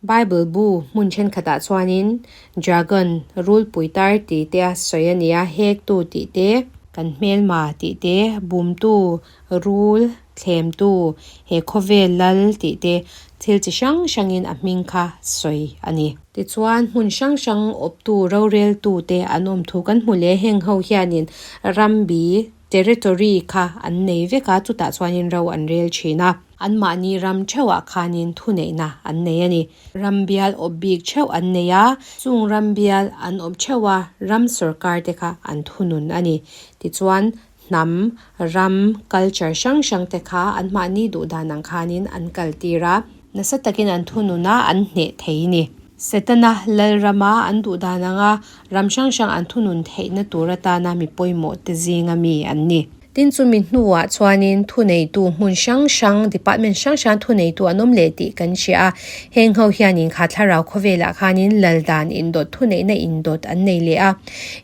S1: Bible bu hmun thenkhatah chuanin Dragon, rulpui tar tih te a sawi a ni a, hektu tih te, kan hmelma tih te, bumtu, rul, thlemtu, he khawvel lal tih te thil chi hrang hrangin a hming kha sawi a ni. Tichuan, hmun hrang hrang awptu, roreltu te an awm thu kan hmu leh heng ho hianin rambi, territory, kha an nei vek a, chutah chuanin ro an rel thin a. Anmahni ram theuhah khanin thuneihna an nei a ni. Ram bial awp bik theuh an nei a, chung ram bial an awp theuh a, ram sawrkar te kha an thunun a ni. Tichuan, Hnam, ram, culture hrang hrang te kha an mahni duh dan ang khanin an kal tir a, nasa takin an thunun a, an hneh thei ni. Setana Lalrama an duh dan anga ram hrang hrang an thunun theihna tur atana mi pawimawh te zinga mi an ni. Tin chumi hnuah chuanin thuneitu hmun hrang hrang, department hrang hrang thuneitu an awm leh tih kan hria a, heng ho hianin kha thlarau khawvelah khanin lal dan indawt thuneihna indawt an nei leh a.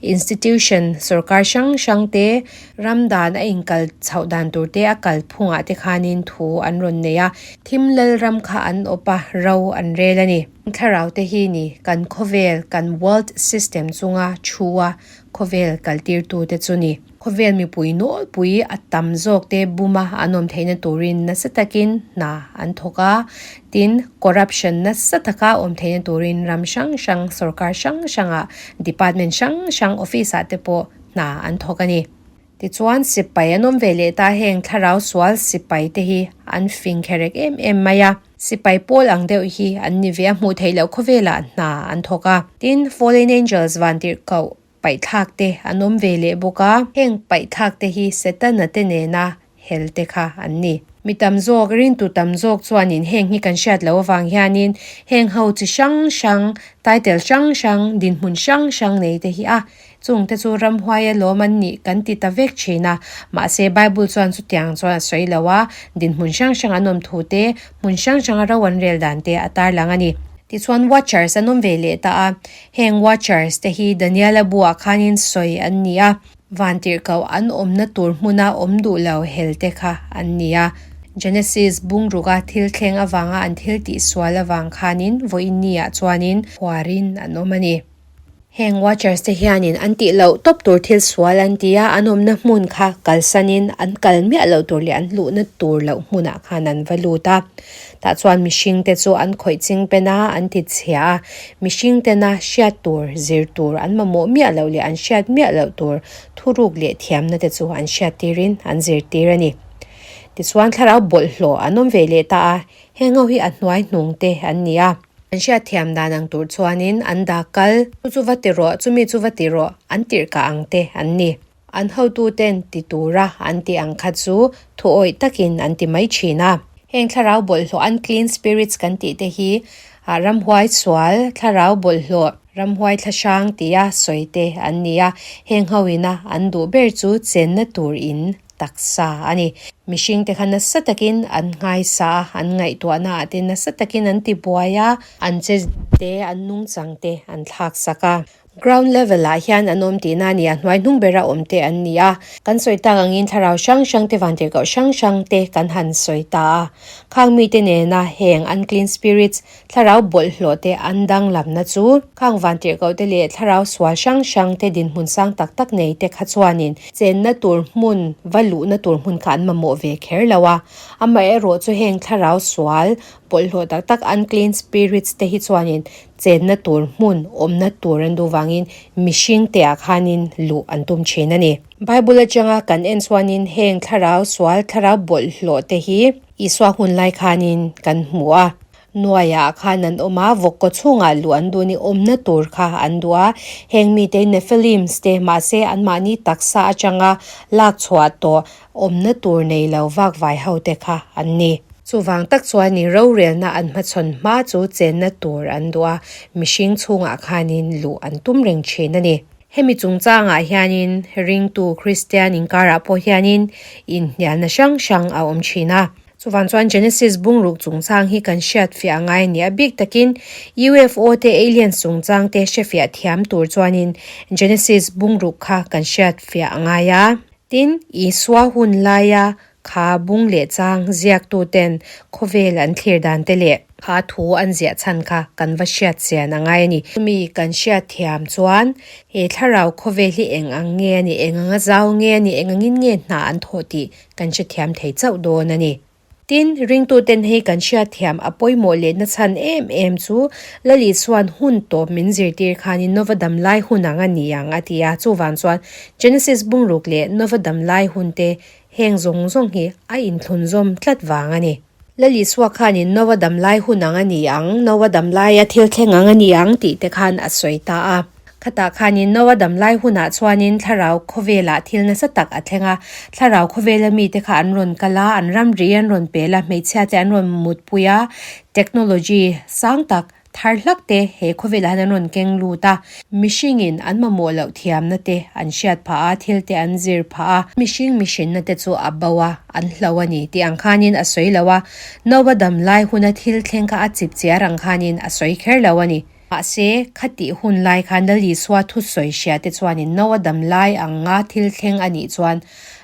S1: Institution, sorkar hrang hrang te, ram dan a inkal chhoh dan tur te a kal phungah te khanin thu an rawn nei a, thim lal ram kha an awp a, ro an rel a ni. Thlarau te hi ni kan khawvel, kan world system chunga thu a khawvel kaltirtu te chu ni. Khawvel mipui nawlpui a tam zawk te buma an awm theihna turin nasa takin hna an thawk a, tin corruption nasa taka awm theihna turin ram hrang hrang, sorkar hrang hrangah, department hrang hrang office ah te pawh hna an thawk a ni. Tichuan sipai an awm ve leh ta heng thlarau sual sipai te hi an fing kherek em em mai a, sipai pawl ang deuh hi an ni ve a, hmuh theih loh khawvelah hna an thawk a. Tin fallen angels vantirhkoh Paihthlak te an awm ve leh bawk a, heng paihthlak te hi Setana te nena hel te kha an ni. Mi tam zawk, rintu tam zawk chuanin heng hi kan hriat loh avang hianin heng ho chi hrang hrang, title hrang hrang, dinhmun hrang hrang nei te hi a, chung te chu ramhuaia lawm an nih kan ti ta vek thin a. Mahse Bible chuan chutiang chuan a sawi lo a, dinhmun hrang hrang an awm thu te, hmun hrang hranga ro an rel dan te a tarlang a ni. Tichuan Watchers an awm ve leh ta a, Heng Watchers te hi Daniela buah khanin sawi an ni a, vantirhkoh an awmna tur hmuna awm duh lo hel te kha an ni a. Genesis bungruka thil thleng avanga an thil tih sual avang khanin vawiin niah chuanin huarin an awm a ni. Heng Watchers te hianin an tih loh tawp tur thil sual an ti a, an awmna hmun kha kalsanin an kal miah loh tur leh an luhna tur loh hmunah khan an va lut a. Tah chuan mihringte chu an khawih ching pen a, an ti chhia a. Mihringtena hriat tur, zir tur an mamawh miah loh leh an hriat miah loh tur thuruk leh thiamna te chu an hriat tirin an zirtir a ni. Tichuan thlarau bawlhhlawh an awm ve leh ta a, heng ho hi a hnuai hnung te an ni a. An hriat thiam dan ang tur chuanin an dah kal, chu chu va ti rawh, chumi chu va ti rawh, an tirhkah ang te an ni. An hotuten ti tura an tih ang kha chu thuawih takin an ti mai thin a. Heng thlarau bawlhhlawh, unclean spirits, kan tih te hi ramhuai sual, thlarau bawlhhlawh, ramhuai thlahrang tia sawi te an ni a. Heng ho ina an duh ber chu chenna tur in taksa a ni. Mihring te kha nasa takin an nghaisa a, an ngaihtuahna ah te nasa takin an ti buai a, an che te, an nungchang te an thlaksak a. Ground level ah hian an awm tihna a ni a, hnuai hnung bera awm te an ni a. Kan sawi tak angin thlarau hrang hrang te vantirhkoh hrang hrang te kan han sawi ta a. Khang mite nena heng unclean spirits, thlarau bawlhhlawh te an danglamna chu khang vantirhkoh te leh thlarau sual hrang hrang te dinhmun sang tak tak nei te kha chuanin chenna tur hmun va luhna tur hmun kha an mamawh ve kher lo a. Amaherawh chu heng thlarau sual bawlhhlawh tak tak unclean spirits te hi chuanin chenna tur hmun awmna tur an duh vangin mihring te ah khanin luh an tum thin a ni. Bible atanga kan en chuanin heng thlarau sual thlarau bawlhhlawh te hi Isua hun lai khanin kan hmu a, nuaiah khan an awm a, vawk kaw chhungah luh an duh ni awmna tur kha an duh a, heng mite Nephilims te mahse anmahni taksa atanga lak chhuah tawh awmna tur nei lo vak vai ho te kha an ni. Chuvang tak chuan i rorelna an hmachhawn hma chu chenna tur an duh a, mihring chhungah khanin luh an tum reng thin a ni. Hemi chungchangah hianin ringtu Kristian inkarah pawh hianin inhnialna hrang hrang a awm thin a. Chuvang chuan Genesis bungruk chungchang hi kan hriatfiah a ngai a ni. A bik takin UFO te aliens chungchang te hrefiah thiam tur chuanin Genesis bungruk kha kan hriatfiah a ngai a. Tin, Isua hun laia kha bung leh chang ziaktuten khawvel an thlir dan te leh kha thu an ziah chhan kha kan va hriat chian a ngai a ni. Chumi kan hriat thiam chuan he thlarau khawvel hi eng ang nge a ni, eng anga zau nge a ni, eng angin nge hna an thawh tih kan hrethiam thei chauh dawn a ni. Tin, ringtuten hei kan hriatthiam a pawimawh lehna chhan em em chu Lali chuan hun tawp min zirtir khanin Nova dam lai hun ang a ni ang a ti a, chuvang chuan Genesis bungruk leh Nova dam lai hun te heng zawng zawng hi a inthlunzawm tlat vang a ni. Lali chhuak khanin Nova dam lai hun ang a ni ang, Nova dam laia thil thleng ang a ni ang tih te khan a sawi ta a. Khatah khanin Noa dam lai hunah chuanin thlarau khawvelah thil nasa tak a thleng a. Thlarau khawvela mite kha an rawn kal a, an ramri an rawn pel a, hmeichhia te an rawn mutpui a, technology sang tak thar hlak te he khawvelah hian an rawn keng lut a. Mihringin an mamawh loh thiamna te an hriat phah a, thil te an zir phah a. Mihring mihrinna te chu a bo a, an hlo a ni tih ang khanin a sawi lo a. Noa dam lai huna thil thleng kha a chip chiar ang khanin a sawi kher lo a ni. Mahse, khatih hun lai khan Lal Isua thusawi hria te chuanin Noa dam lai anga thil thleng a nih chuan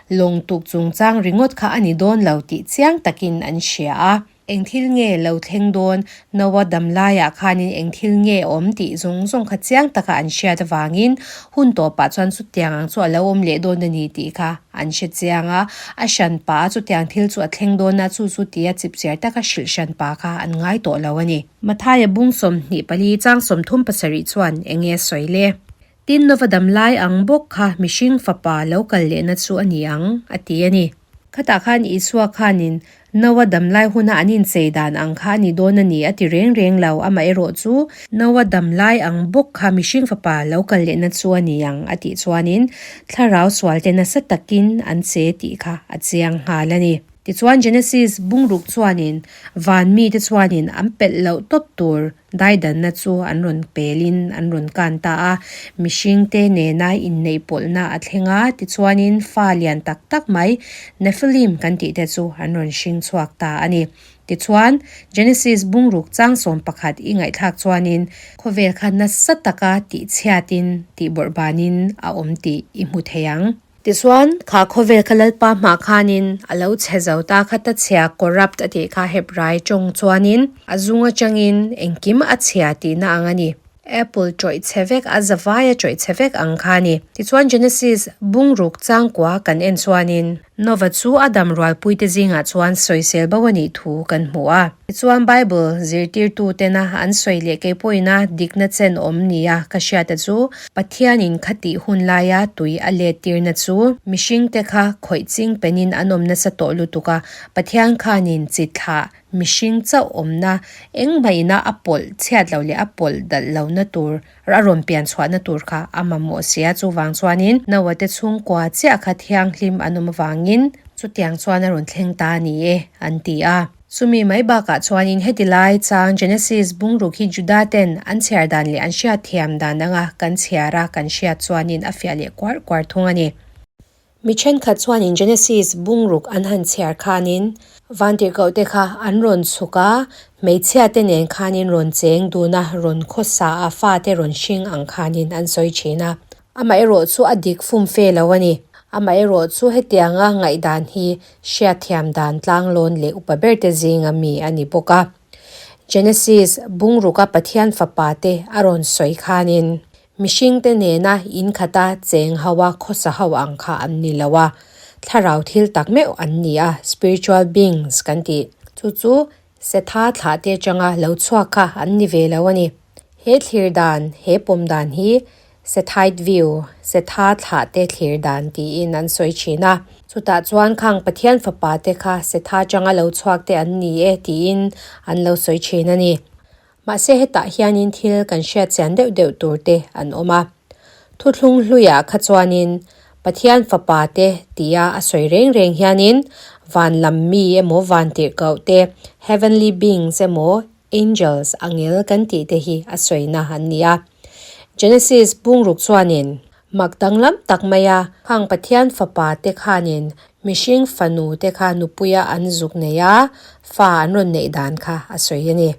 S1: lawng tuk chungchang ringawt kha a ni dawn lo tih chiang takin an hria a. Eng thil nge lo thleng dawn? Noa dam laiah khanin eng thil nge awm tih zawng zawng kha chiang taka an hriat avangin hun tawpah chuan chutiang ang chu a lo awm leh dawn a ni tih kha an hre chiang a, a hran pa a chutiang thil chu a thleng dawn a, chu chu tia chipchiar taka hrilh hran pa kha an ngai tawh lo a ni. Mathaia bung 24 chang 37 chuan eng nge sawi le? Tin, Nova dam lai ang bawk kha mihring fapa lo kal lehna chu a ni ang, a ti a ni. Khatah khan Isua khanin Noa dam lai huna an inchei dan ang kha a ni dawn a ni a ti reng reng lo, amaherawh chu Noa dam lai ang bawk kha mihring fapa lo kal lehna chu a ni ang a tih chuanin thlarau sualte nasa takin an che tih kha a chiang nghal a ni. Tichuan Genesis bungruk chuanin van mite chuanin an pelh loh tawp tur daidanna chu an rawn pelin an rawn kan ta a, mihringte nena inneihpawlhna a thleng a, tichuanin fa lian tak tak mai Nephilim kan tihte chu an rawn hring chhuak ta a ni. Tichuan Genesis bungruk chang 11 i ngaihthlak chuanin khawvel kha nasa taka tihchhiatin tihbawrhbanin a awm tih i hmu thei ang. Tichuan, kha khawvel kha Lalpa hmah khanin a lo chhe zo ta kha ta chhia corrupt a tih kha Hebrai tawng chuanin a zung atangin engkim a chhia tihna ang a ni. Apple tawih chhe vek a zavai a tawih chhe vek ang kha a ni. Tichuan Genesis bungruk changkua kan en chuanin Nova chu a dam rualpuite zingah chuan sawisel bo a nih thu kan hmu a. Tichuan Bible zirtirtu tena an sawi leh kei pawhina dikna chen awm nia ka hriata chu Pathianin khatih hun laia tui a let tirna chu mihringte kha khawih ching penin an awm nasa tawh lutuk a, Pathian khanin chi thlah mihring chauh awmna engmahina a pawlh chhiat loh leh a pawlh dalh lohna tur a rawn pian chhuahna tur kha a mamawh si a, chuvang chuanin Noah te chhungkua chiah kha thianghlim an awm avangin chutiang chuan a rawn thleng ta a ni e an ti a. Chumi mai bakah chuanin heti lai chang Genesis bungruk hi Juda ten an chhiar dan leh an hriat thiam dan anga kan chhiar a kan hriat chuanin a fiah leh kuar kuar thung a ni. Mi thenkhat chuanin Genesis bungruk an han chhiar khanin Vantirhkoh te kha an rawn chhuk a, hmeichhia te nen khanin rawn cheng dun a, rawn khawsa a, fate rawn hring ang khanin an sawi thin a. Amaherawh chu a dik fum fe lo a ni. Amaherawh chu hetianga ngaihdan hi hriatthiam dan tlanglawn leh upa berte zinga mi a ni bawk a. Genesis bungruka Pathian fapa te a rawn sawi khanin mihringte nena inkhata cheng ho a khawsa ho ang kha an ni lo a, thlarau thil tak meuh an ni a, spiritual beings kan tih. Chu chu Setha thlah te atanga lo chhuak kha an ni ve lo a ni. He thlir dan, he pawm dan hi Sethite view, Setha thlah te thlir dan tiin an sawi thin a. Chutah chuan khang Pathian fapa te kha Setha atanga lo chhuak te an ni e tiin an lo sawi thin a ni. Mahse hetah hianin thil kan hriat chian deuh deuh tur te an awm a. Thuthlung hluiah kha chuanin Pathian fapa te tia a sawi reng reng hianin van lam mi emaw van tirhkoh te, heavenly beings emaw angels, angel kan tih te hi a sawina an ni a. Genesis bungruk chuanin mak danglam tak maia khang Pathian fapa te khanin mihring fanu te kha nupuia an zuk nei a, fa an rawn neih dan kha a sawi a ni.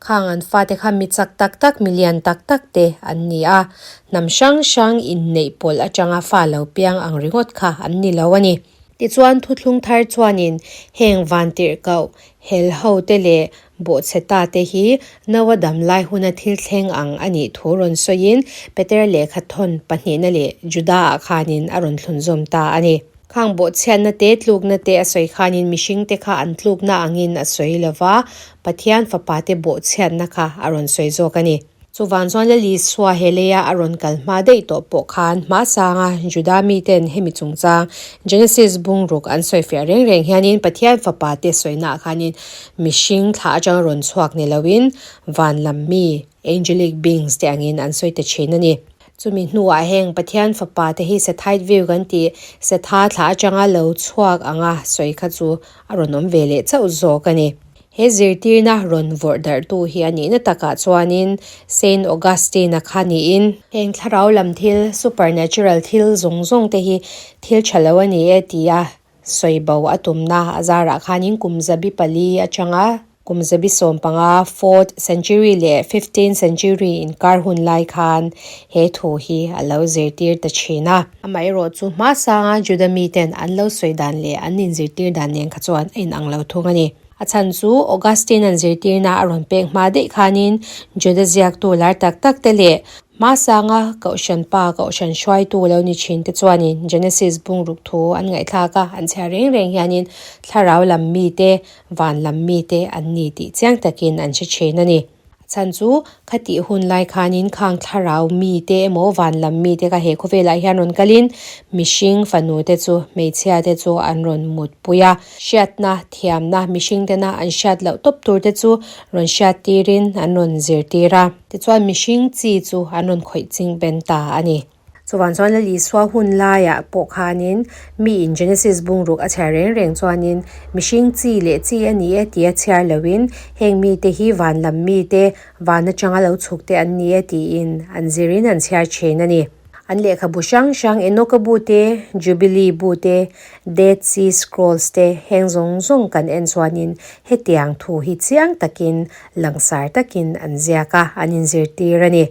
S1: Khang an fate kha mi chak tak tak, mi lian tak tak te an ni a, hnam hrang hrang inneih pawlh atanga fa lo piang ang ringawt kha an ni lo a ni. Tichuan thuthlung thar chuanin heng vantirhkoh, hel ho te leh bawhchhe ta te hi Noa dam lai huna thil thleng ang a nih thu rawn sawiin Peter lehkha thawn pahnihna leh Juda-ah khanin a rawn thlunzawm ta a ni. Khang bawhchhiatna te, tlukna te a sawi khanin mihring te kha an tlukna angin a sawi lo va, Pathian fapa te bawhchhiatna kha a rawn sawi zawk a ni. Chuvang chuan Lal Isua he leia a rawn kal hma daih tawh pawh khan hmasanga Juda miten hemi chungchang Genesis bungruk an sawifiah reng reng hianin Pathian fapa te sawinaah khanin mihring thla atanga rawn chhuak ni loin van lam mi, angelic beings, te angin an sawi ta thin a ni. Chumi hnuah heng Pathian fapa te hi Sethite view kan tih Setha thla atanga lo chhuak anga sawi kha chu a rawn awm ve leh chauh zawk a ni. He zirtirna rawn vawrh darhtu hi a nihna takah chuanin Saint Augustine-a kha niin, heng thlarau lam thil, supernatural thil zawng zawng te hi thil tha lo a ni e tia sawi bo a tumna a zarah khanin kum zabi pali atanga kum zabi 15, fourth century leh fifteenth century inkar hun lai khan he thu hi a lo zirtir ta thin a. Amaherawh chu hmasanga Juda miten an lo sawi dan leh an inzirtir dan nen kha chuan a inang lo thung a ni. A chhan chu Augustine-a'n zirtirna a rawn pek hma daih khanin Juda ziaktu lar tak tak te leh hmasanga Kohhran pa, Kohhran hruaitu lo ni thin te chuanin Genesis bungruk thu an ngaihthlak a, an chhiar reng reng hianin thlarau lam mite, van lam mite an ni tih chiang takin an hre thin a ni. A chhan chu khatih hun lai khanin khang thlarau mite emaw van lam mite kha he khawvelah hian rawn kalin mihring fanu te chu hmeichhia te chu an rawn mutpui a. Hriatna, thiamna, mihring tena an hriat loh tawp tur te chu rawn hriat tirin an rawn zirtir a. Tichuan mihring chi chu an rawn khawih ching ben ta a ni. Chuvang chuan Lal Isua hun laiah pawh khanin miin Genesis bungruk a chhiar reng reng chuanin mihring chi leh chi a ni e tia chhiar loin heng mite hi van lam mite, van atanga lo chhuk te an ni e tiin an zirin an chhiar thin a ni. An lehkhabu hrang hrang Enoka bu te, Jubilee bu te, Dead Sea Scrolls te heng zawng zawng kan en chuanin hetiang thu hi chiang takin langsar takin an ziak a, an inzirtir a ni.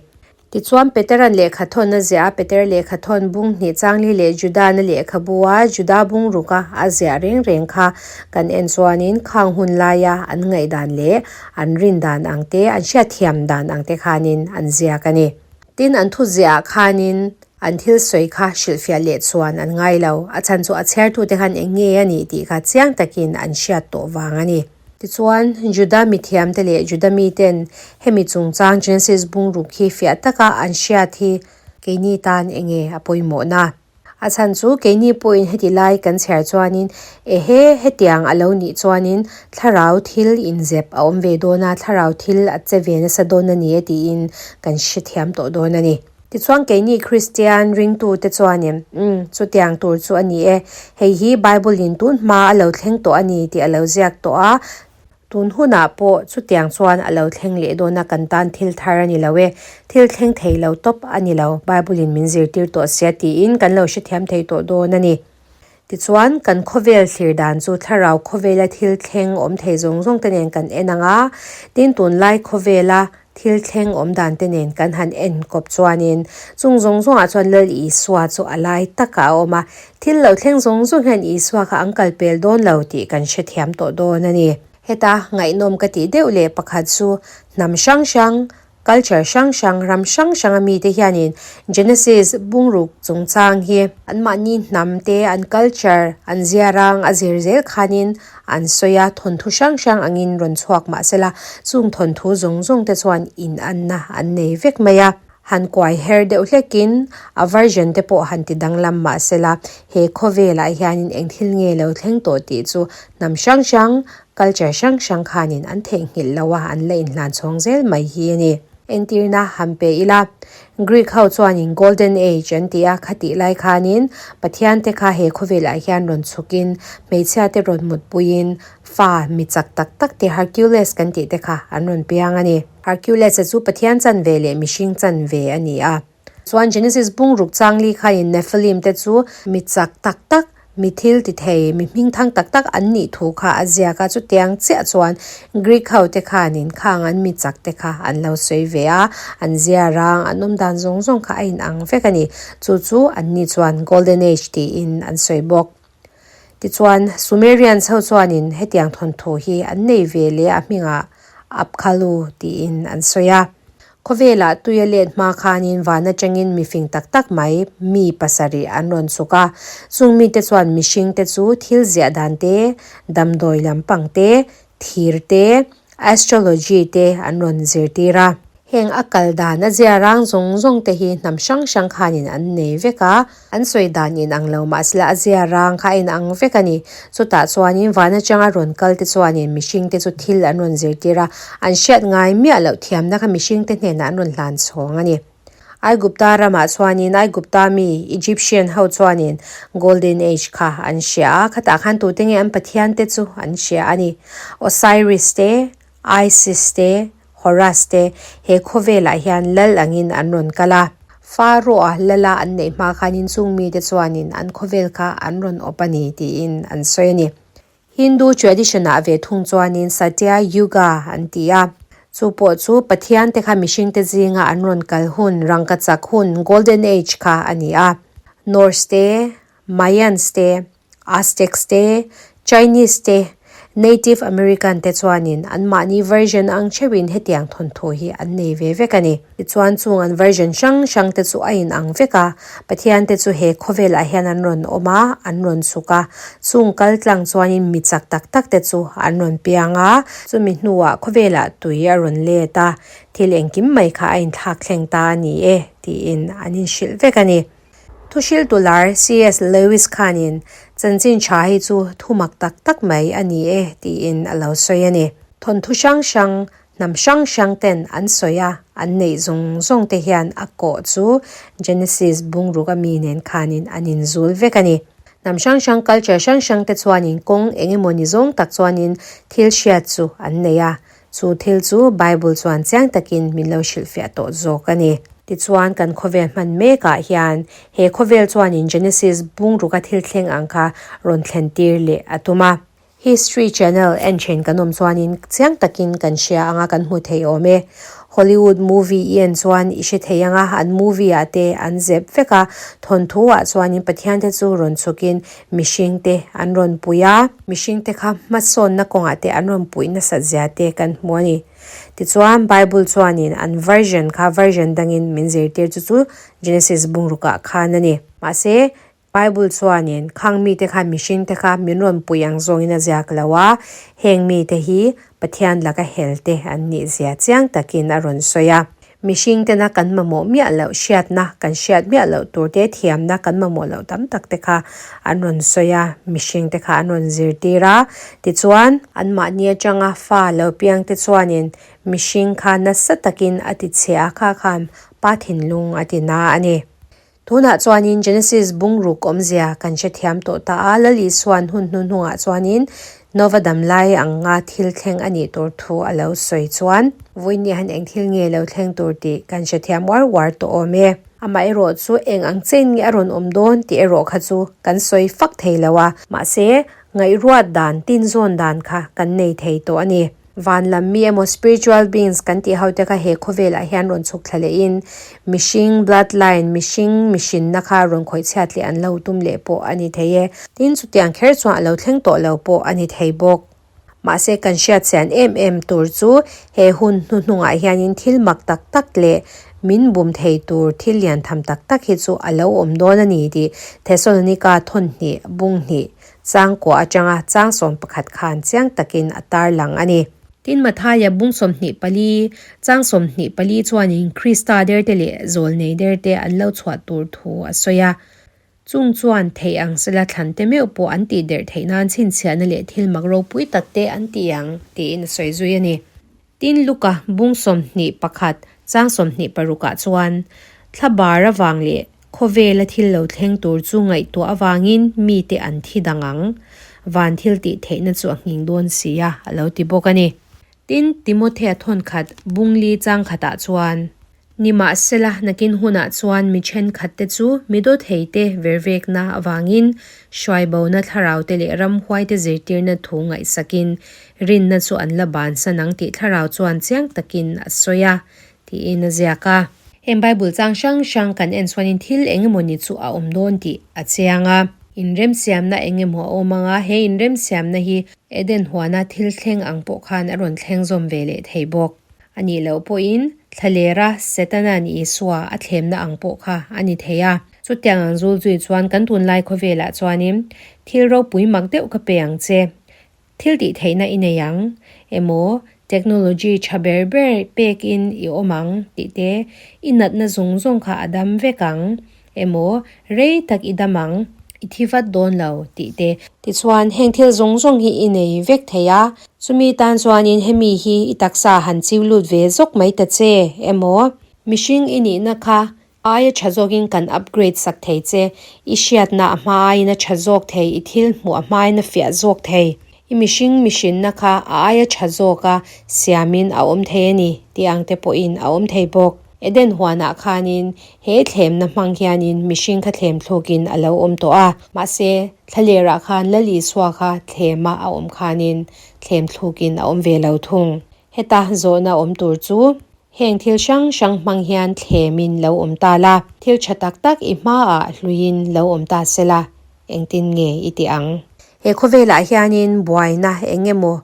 S1: Tichuan, Petera'n lehkha thawn a ziah a, Petera lehkha thawn bung hnih changli leh Judana lehkhabu a Juda bungruka a ziah reng reng kha kan en chuanin khang hun laia an ngaihdan leh an rin dan ang te, an hriatthiam dan ang te khanin an ziak a ni. Tin, an thu ziahah khanin an thil sawi kha hrilhfiah leh chuan an ngai lo, a chhan chu a chhiartute khan eng nge a nih tih kha chiang takin an hriat tawh vang a ni. Tichuan, Juda mithiamte leh Juda miten hemi chungchang Genesis bungruk hi fiah taka an hriat hi keini tan enge a pawimawhna? A chhan chu keini pawhin heti lai kan chhiar chuanin ehe hetiang a lo nih chuanin thlarau thil inzep a awm ve dawn a, thlarau thil a che ve nasa dawn a ni e tiin kan hrethiam tawh dawn a ni. Tichuan keini Kristian ringtute chuanin, Umm, chutiang tur chu a ni e. Hei hi Bible-in tun hma a lo thleng tawh a ni tih a lo ziak tawh a. Tun hunah pawh chutiang chuan a lo thleng leh dawn a, kan tan thil thar a ni lo e. Thil thleng thei lo tawp a ni lo, Bible-in min zirtir tawh sia tiin kan lo hrethiam thei tawh dawn a ni. Tichuan, kan khawvel thlir dan chu thlarau khawvela thil thleng awm thei zawng zawng te nen kan en ang a, tin tunlai khawvela thil thleng awm dan te nen kan han en kawp chuanin chung zawng zawngah chuan Lal Isua chu a lai takah a awm a, thil lo thleng zawng zawng hian Isua kha an kal pel dawn lo tih kan hrethiam tawh dawn a ni. Heta ngaihnawm ka tih deuh leh pakhat chu hnam hrang hrang, culture hrang hrang, ram hrang hranga mite hianin Genesis bungruk chungchang hi anmahni hnam te, an culture, an ziarang a zir zel khanin an sawi a, thawnthu hrang hrang angin rawn chhuak mah sela chung thawnthu zawng zawng te chuan inanna an nei vek mai a. Han kuai her deuh hlekin a version te pawh han ti danglam mah sela he khawvelah hianin eng thil nge lo thleng tawh tih chu hnam hrang hrang, culture hrang hrang khanin an theihnghilh lo a, an la inhlan chhawng zel mai hi a ni. Entirna han pe ila, Greek ho chuanin Golden Age an ti a, khatih lai khanin Pathian te kha he khawvelah hian rawn chhukin hmeichhia te rawn mutpuiin fa mi chak tak tak te Hercules kan tih te kha an rawn piang a ni. Hercules-a chu Pathian chanve leh mihring chanve a ni a. Chuan Genesis bungruk changli khain Nephilim te chu mi chak tak tak, mi thil ti thei, mi hmingthang tak tak an nih thu kha a ziak a. Chutiang chiah chuan Greek ho te khanin khang an mi chak te kha an lo sawi ve a, an zia rang, an awm dan zawng zawng kha a inang vek a ni. Chu chu anni chuan Golden Age tiin an sawi bawk. Tichuan, Sumerians ho chuanin hetiang thawnthu hi an nei ve leh a hmingah Apkallu tiin an sawi a. Khawvelah tui a let hma khanin van atangin mifing tak tak mai mi pasarih an rawn chhuk a. Chung mite chuan mihringte chu thil ziah dan te, damdawi lampang te, thir te, astrology te an rawn zirtir a. Heng a kal dan a zia rang zawng zawng te hi hnam hrang hrang khanin an nei vek a, an sawi dan in ang lo mahsela a zia rang kha a in ang vek a ni. Chutah chuanin van atanga rawn kal te chuanin mihring te chu thil an rawn zirtir a, an hriat ngai miah loh thiamna kha mihring te hnenah an rawn hlan chhawng a ni. Aigupta ramah chuanin Aigupta mi, Egyptian, ho chuanin Golden Age kha an hria a, khatah khan tute nge an pathian te chu an hria a ni. Osiris te, Isis te, Horus te he khawvelah hian lal angin an rawn kal a. Pharaoh-a lala an neih hma khanin chung mite chuanin an khawvel kha an rawn awp a ni tiin an sawi a ni. Hindu tradition-ah ve thung chuanin Satya Yuga an ti a. Chu pawh chu Pathian te kha mihringte zinga an rawn kal hun, rangkachak hun, Golden Age kha a ni a. Norse te, Mayans te, Aztecs te, Chinese te, Native American te chuanin anmahni version ang theuhin hetiang thawnthu hi an nei ve vek a ni. Tichuan chung an version hrang hrang te chu a inang vek a, Pathian te chu he khawvelah hian an rawn awm a, an rawn chhuk a, chung kal tlang chuanin mi chak tak tak te chu an rawn piang a, chumi hnuah khawvelah tui a rawn let a, thil engkim mai kha a inthlak thleng ta a ni e tiin an inhrilh vek a ni. Thuhriltu lar CS Lewis khanin chanchin tha hi chu thu mak tak tak mai a ni e tiin a lo sawi a ni. Thawnthu hrang hrang, hnam hrang hrang ten an sawi a, an neih zawng zawng te hian a kawh chu Genesis bungruk a mi nen khanin an inzul vek a ni. Hnam hrang hrang, culture hrang hrang te chuanin kawng eng emaw ni zawng tak chuanin thil hriat chu an nei a, Chu thil chu Bible chuan chiang takin min lo hrilhfiah tawh zawk a ni. Tichuan, kan khawvel hman mekah hian he khawvel chuanin Genesis bungruka thil thleng ang kha rawn thlen tir leh a tum a. History Channel en then kan awm chuanin chiang takin kan hria anga kan hmu thei awm e. Hollywood movie i en chuan i hre thei anga an movie ah te an zep vek a, thawnthu ah chuanin Pathian te chu rawn chhukin Mihring te an rawn pui a, mihring te kha hmasawnna kawngah te an rawn puih nasat zia te kan hmu a ni. Tichuan, Bible chuanin an version kha version dangin min zirtir chu chu Genesis bungrukah khan a ni. Mahse, Bible chuanin khang mite khan mihring te kha min rawn puih ang zawngin a ziak lo a, heng mite hi Pathian laka hel te an nih zia chiang takin a rawn sawi a. Mihring tena kan mamawh miah loh hriatna, kan hriat miah loh tur te, thiamna kan mamawh loh tam tak te kha an rawn sawi a, mihring te kha an rawn zirtir a. Tichuan, anmahni atanga fa lo piang te chuanin mihring kha nasa takin a ti chhe a, kha khan pa thinlung a ti na a ni. Tunah chuanin Genesis bungruk awmzia kan hrethiam tawh ta a, Lal Isua'n hun hnuhnungah chuanin Nova damlai anga thil thleng a nih tur thu a lo sawi chuan, Vawiin han eng thil nge lo thleng tur tih kan hrethiam uar uar tawh awm e. Amaherawh chu eng ang chen nge a rawn awm dawn tih erawh kha chu kan sawi fak thei lo a, mahse ngaihruat dan, tinzawn dan kha kan nei thei tawh a ni. Van lam mi emaw spiritual beings kan tih ho te kha he khawvelah hian rawn chhuk thla lehin mihring bloodline, mihring mihrinna kha rawn khawih chhiat leh an lo tum leh pawh a ni thei e. Tin, chutiang kher chuan a lo thleng tawh lo pawh a ni thei bawk. Mahse kan hriat chian em em tur chu he hun hnuhnungah hianin thil mak tak tak leh min bum thei tur thil lian tham tak tak hi chu a lo awm dawn a ni tih Thesalonika thawnhnih bunghnih changkua atanga chang 11 khan chiang takin a tarlang a ni. Tin Mathaia bung 24 chang 24 chuanin Krista derte leh zawlnei derte an lo chhuah tur thu a sawi a. Chung chuan theih ang sela thlan te meuh pawh an tih derh theih nan chhinchhiahna leh thil mak ropui tak te an ti ang, tiin a sawi zui a ni. Tin Luka bung 21 chang 26 ah chuan thla bar avang leh khawvela thil lo thleng tur chu ngaihtuah avangin mite an thi dang ang. Van thil tih theihna chu a nghing dawn si a, a lo ti bawk a ni. Tin Timothea thawnkhat bung li chang khatah chuan Nimahsela, nakin hunah chuan mi thenkhatte chu mi dawtheite vervekna avangin hruaibona thlaraute leh ramhuaite zirtirna thu ngaihsakin rinna chu an la bansan ang tih thlarau chuan chiang takin a sawi a, tiin a ziak a. Heng Bible chang hrang hrang kan en chuanin thil eng emaw ni chu a awm dawn tih a chiang a. Inremsiamna eng emaw a awm ang a, he inremsiamna hi Eden huana thil thleng ang pawh khan a rawn thleng zawm ve leh thei bawk. A nih loh pawhin thlalera Setana'n Isua a thlemna ang pawh kha a ni thei a. Chutiang ang zul zui chuan kan tunlai khawvelah chuanin thil ropui mak deuh ka pe ang che, thil tih theihna i nei ang emaw, technology tha ber ber pekin i awm ang tih te, i natna zawng zawng kha a dam vek ang Emaw, rei tak i dam ang, i thi vat dawn lo, tih te. Tichuan, heng thil zawng zawng hi i nei vek thei a, chumi tan chuanin hemi hi i taksa han chiu lut ve zawk mai ta che, emaw, mihring i nihna kha aia tha zawkin kan upgrade sak thei che, i hriatna a hma aiin a tha zawk thei, i thil hmuh a hmain a fiah zawk thei, i mihring mihrinna kha a aia tha zawka siamin a awm thei a ni, tih ang te pawhin a awm thei bawk. Eden huanah khanin he thlemna hmang hianin mihring kha thlem thlukin a lo awm tawh a. Mahse, thlalerah khan Lal Isua kha thlema a awm khanin thlem thlukin a awm ve lo thung. Heta zawhna awm tur chu heng thil hrang hrang hmang hian thlemin lo awm ta la, thil tha tak tak i hmaah hluiin lo awm ta se la, engtin nge i ti ang? He khawvelah hianin buaina eng emaw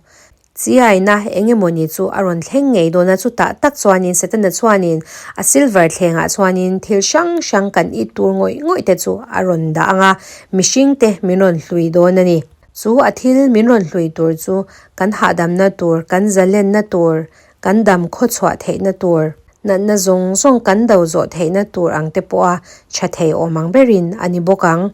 S1: Chiaina eng emaw ni chu a rawn thleng ngei dawn a, chutah tak chuanin Setana chuanin a silver thlengah chuanin thil hrang hrang kan it tur ngawih ngawih te chu a rawn dah ang a, mihring te min rawn hlui dawn a ni. Chu a thil min rawn hlui tur chu kan hahdamna tur, kan zalenna tur, kan dam khawchhuah theihna tur, natna zawng zawng kan do zawh theihna tur ang te pawha tha thei awm ang berin a ni bawk ang.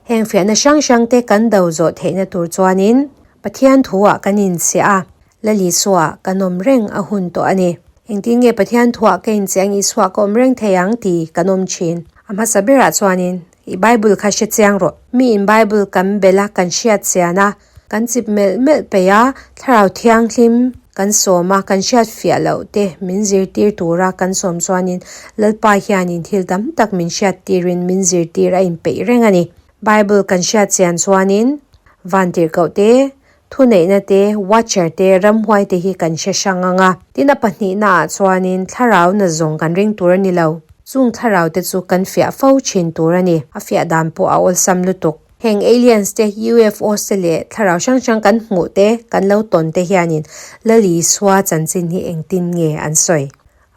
S1: Heng fiahna hrang hrang te kan do zawh theihna tur chuanin Pathian thuah kan inchhiah a, Lal Isua kan awm reng a hun tawh a ni. Engtin nge Pathian thuah ka inchhiah ang Isua ka awm reng thei ang ti kan awm thin. A hmasa berah chuanin i Bible kha hre chiang rawh. Miin Bible kan belh a, kan hriat chian a, kan chip melh melh peih a, Thlarau Thianghlim kan sawm a, kan hriat fiah loh te min zirtir tura kan sawm chuanin Lalpa hianin thil tam tak min hriat tirin min zirtir a inpeih reng a ni. Bible kan hriat chian chuanin vantirhkoh te, thuneihna te, watcher te, ramhuai te hi kan hre hrang ang a. Tin a pahnihna ah chuanin thlarau na zawng kan ring tur a ni lo. Chung thlarau te chu kan fiah fo thin tur a ni. A fiah dan pawh a awlsam lutuk. Heng aliens te, UFOs te leh thlarau hrang hrang kan hmuh te, kan lo tawn te hianin Lal Isua chanchin hi engtin nge an sawi?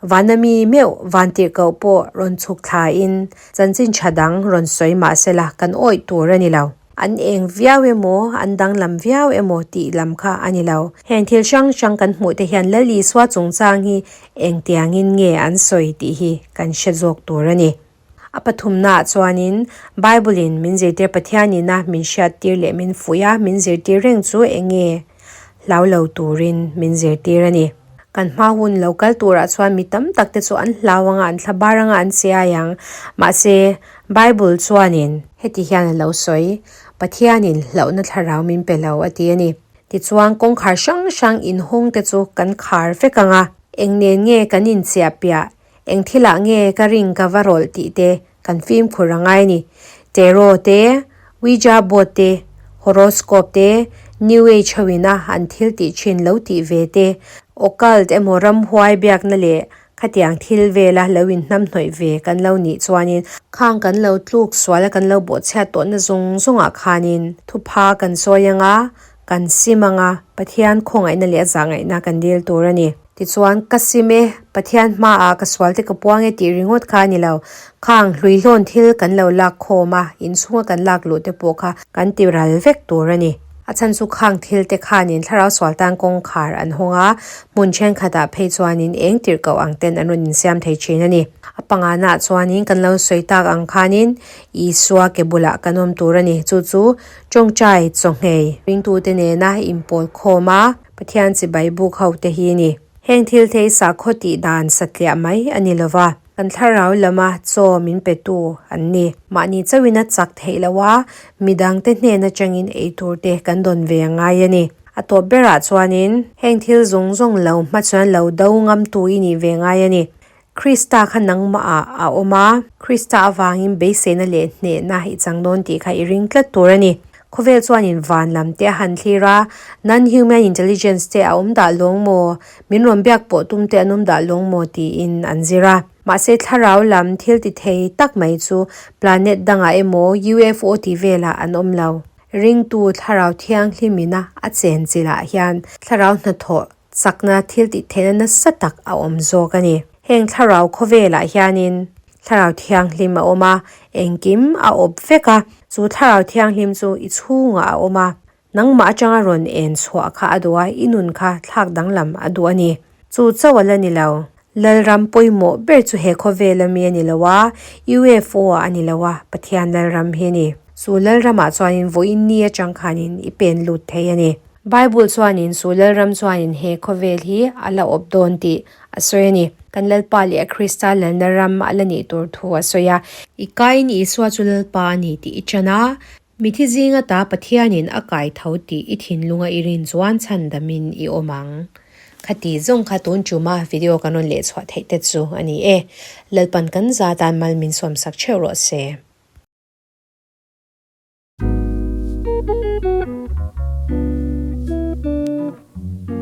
S1: Vana mi meuh vantirhkoh pawh rawn chhuk thlain chanchin tha dang rawn sawi mah sela kan awih tur a ni lo. An eng viau emaw, an danglam viau emaw tih lam kha a ni lo. Heng thil hrang hrang kan hmuh te hian Lal Isua chungchang hi engtiangin nge an sawi tih hi kan hre zawk tur a ni. A pathumnaah chuanin Bible-in min zirtir Pathianina min hriattir leh min fuih a, min zirtir reng chu eng nge hlau lo turin min zirtir a ni. Kan hma hun lo kal turah chuan mi tam tak te chu an hlau anga, an thla bar anga an chiai ang. Mahse, Bible chuanin heti hian a lo sawi, Pathianin hlauhna thlarau min pe lo a ti a ni. Tichuan kawngkhar hrang hrang inhawng te chu kan khar vek ang a, eng nen nge kan inchiahpiah? Eng thilah nge ka ring ka va rawlh tih te kan fimkhur a ngai ni. Tarot te, Ouija board te, horoscope te, New Age ho ina an thil tih thin lo tih ve te, occult emaw ramhuai biakna leh Khatiang thil vela lo inhnamhnawih ve kan lo nih chuanin khang kan lo tluk suala kan lo bawhchhiat tawhna zawng zawngah khanin thupha kan sawi anga, kan sim anga, Pathian khawngaihna leh a zahngaihna kan dil tur a ni. Tichuan, ka sim e, Pathian hmaah ka sual te ka puang e tih ringawt kha a ni lo. Khang hluihlawn thil kan lo lak khawm a, inchhunga kan lak luh te pawh kha kan ti ral vek tur a ni. A chhan chu khang thil te khanin thlarau sual tan kawngkhar an hawng a, hmun thenkhatah phei chuanin eng tirh koh ang ten an rawn insiam thei thin a ni. A panganaah chuanin kan lo sawi tak ang khanin Isua ke bulah kan awm tur a ni. Chu chu tawngtai chawnghei ringtute nena inpawl khawm a, Pathian chibai buk ho te hi a ni. Heng thil thei sakhaw tih dan satliah mai a ni lova. Kan thlarau lama chaw min petu an ni. Mahni chauhin a chak theih loh a, midangte hnen atangin eitur te kan dawn ve a ngai a ni. A tawp berah chuanin heng thil zawng zawng lo hma chuan lo do ngamtu i nih ve ngai a ni. Krista kha nangmah ah a awm a, Krista avangin beiseina leh hnehna i chang dawn tih kha i ring tlat tur a ni. Khawvel chuanin van lam te a han thlir a, non-human intelligence te a awm dah lawng maw? Min rawn biak pawh tum te an awm dah lawng maw tiin an zir a. Mahse thlarau lam thil ti thei tak mai chu planet dangah emaw UFO tih velah an awm lo. Ringtu thlarau thianghlimina a chen chilah hian thlarau hnathawh chakna thil tih theihna nasa tak a awm zawk a ni. Heng thlarau khawvelah hianin thlarau thianghlim a awm a, engkim a awp vek a, chu thlarau thianghlim chu i chhungah a awm a, Nangmah atanga rawn en chhuah kha a duh a, i nun kha thlak danglam a duh a ni. Chu chauh a la ni lo. Lalram pawimawh ber chu he khawvel ami a ni lo a, UFO ah a ni lo a, Pathian Lalram hi a ni. Chu Lalramah chuanin vawiin ni atang khanin i pen lut thei a ni. Bible chuanin chu Lalram chuanin he khawvel hi a la awp dawn tih a sawi a ni. Kan Lalpa leh a Krista lalna ram a la nih tur thu a sawi a. I kaiin Isua chu Lalpa a ni tih i chan a, Mithi zinga ta Pathianin a kai tho tih i thinlunga i rin chuan chhandamin i awm ang. Khati zawng kha tun chuma video kan rawn lehchhuah theih te chu a ni e. Lalpan kan za tan mal min sawmsak theuh rawh se.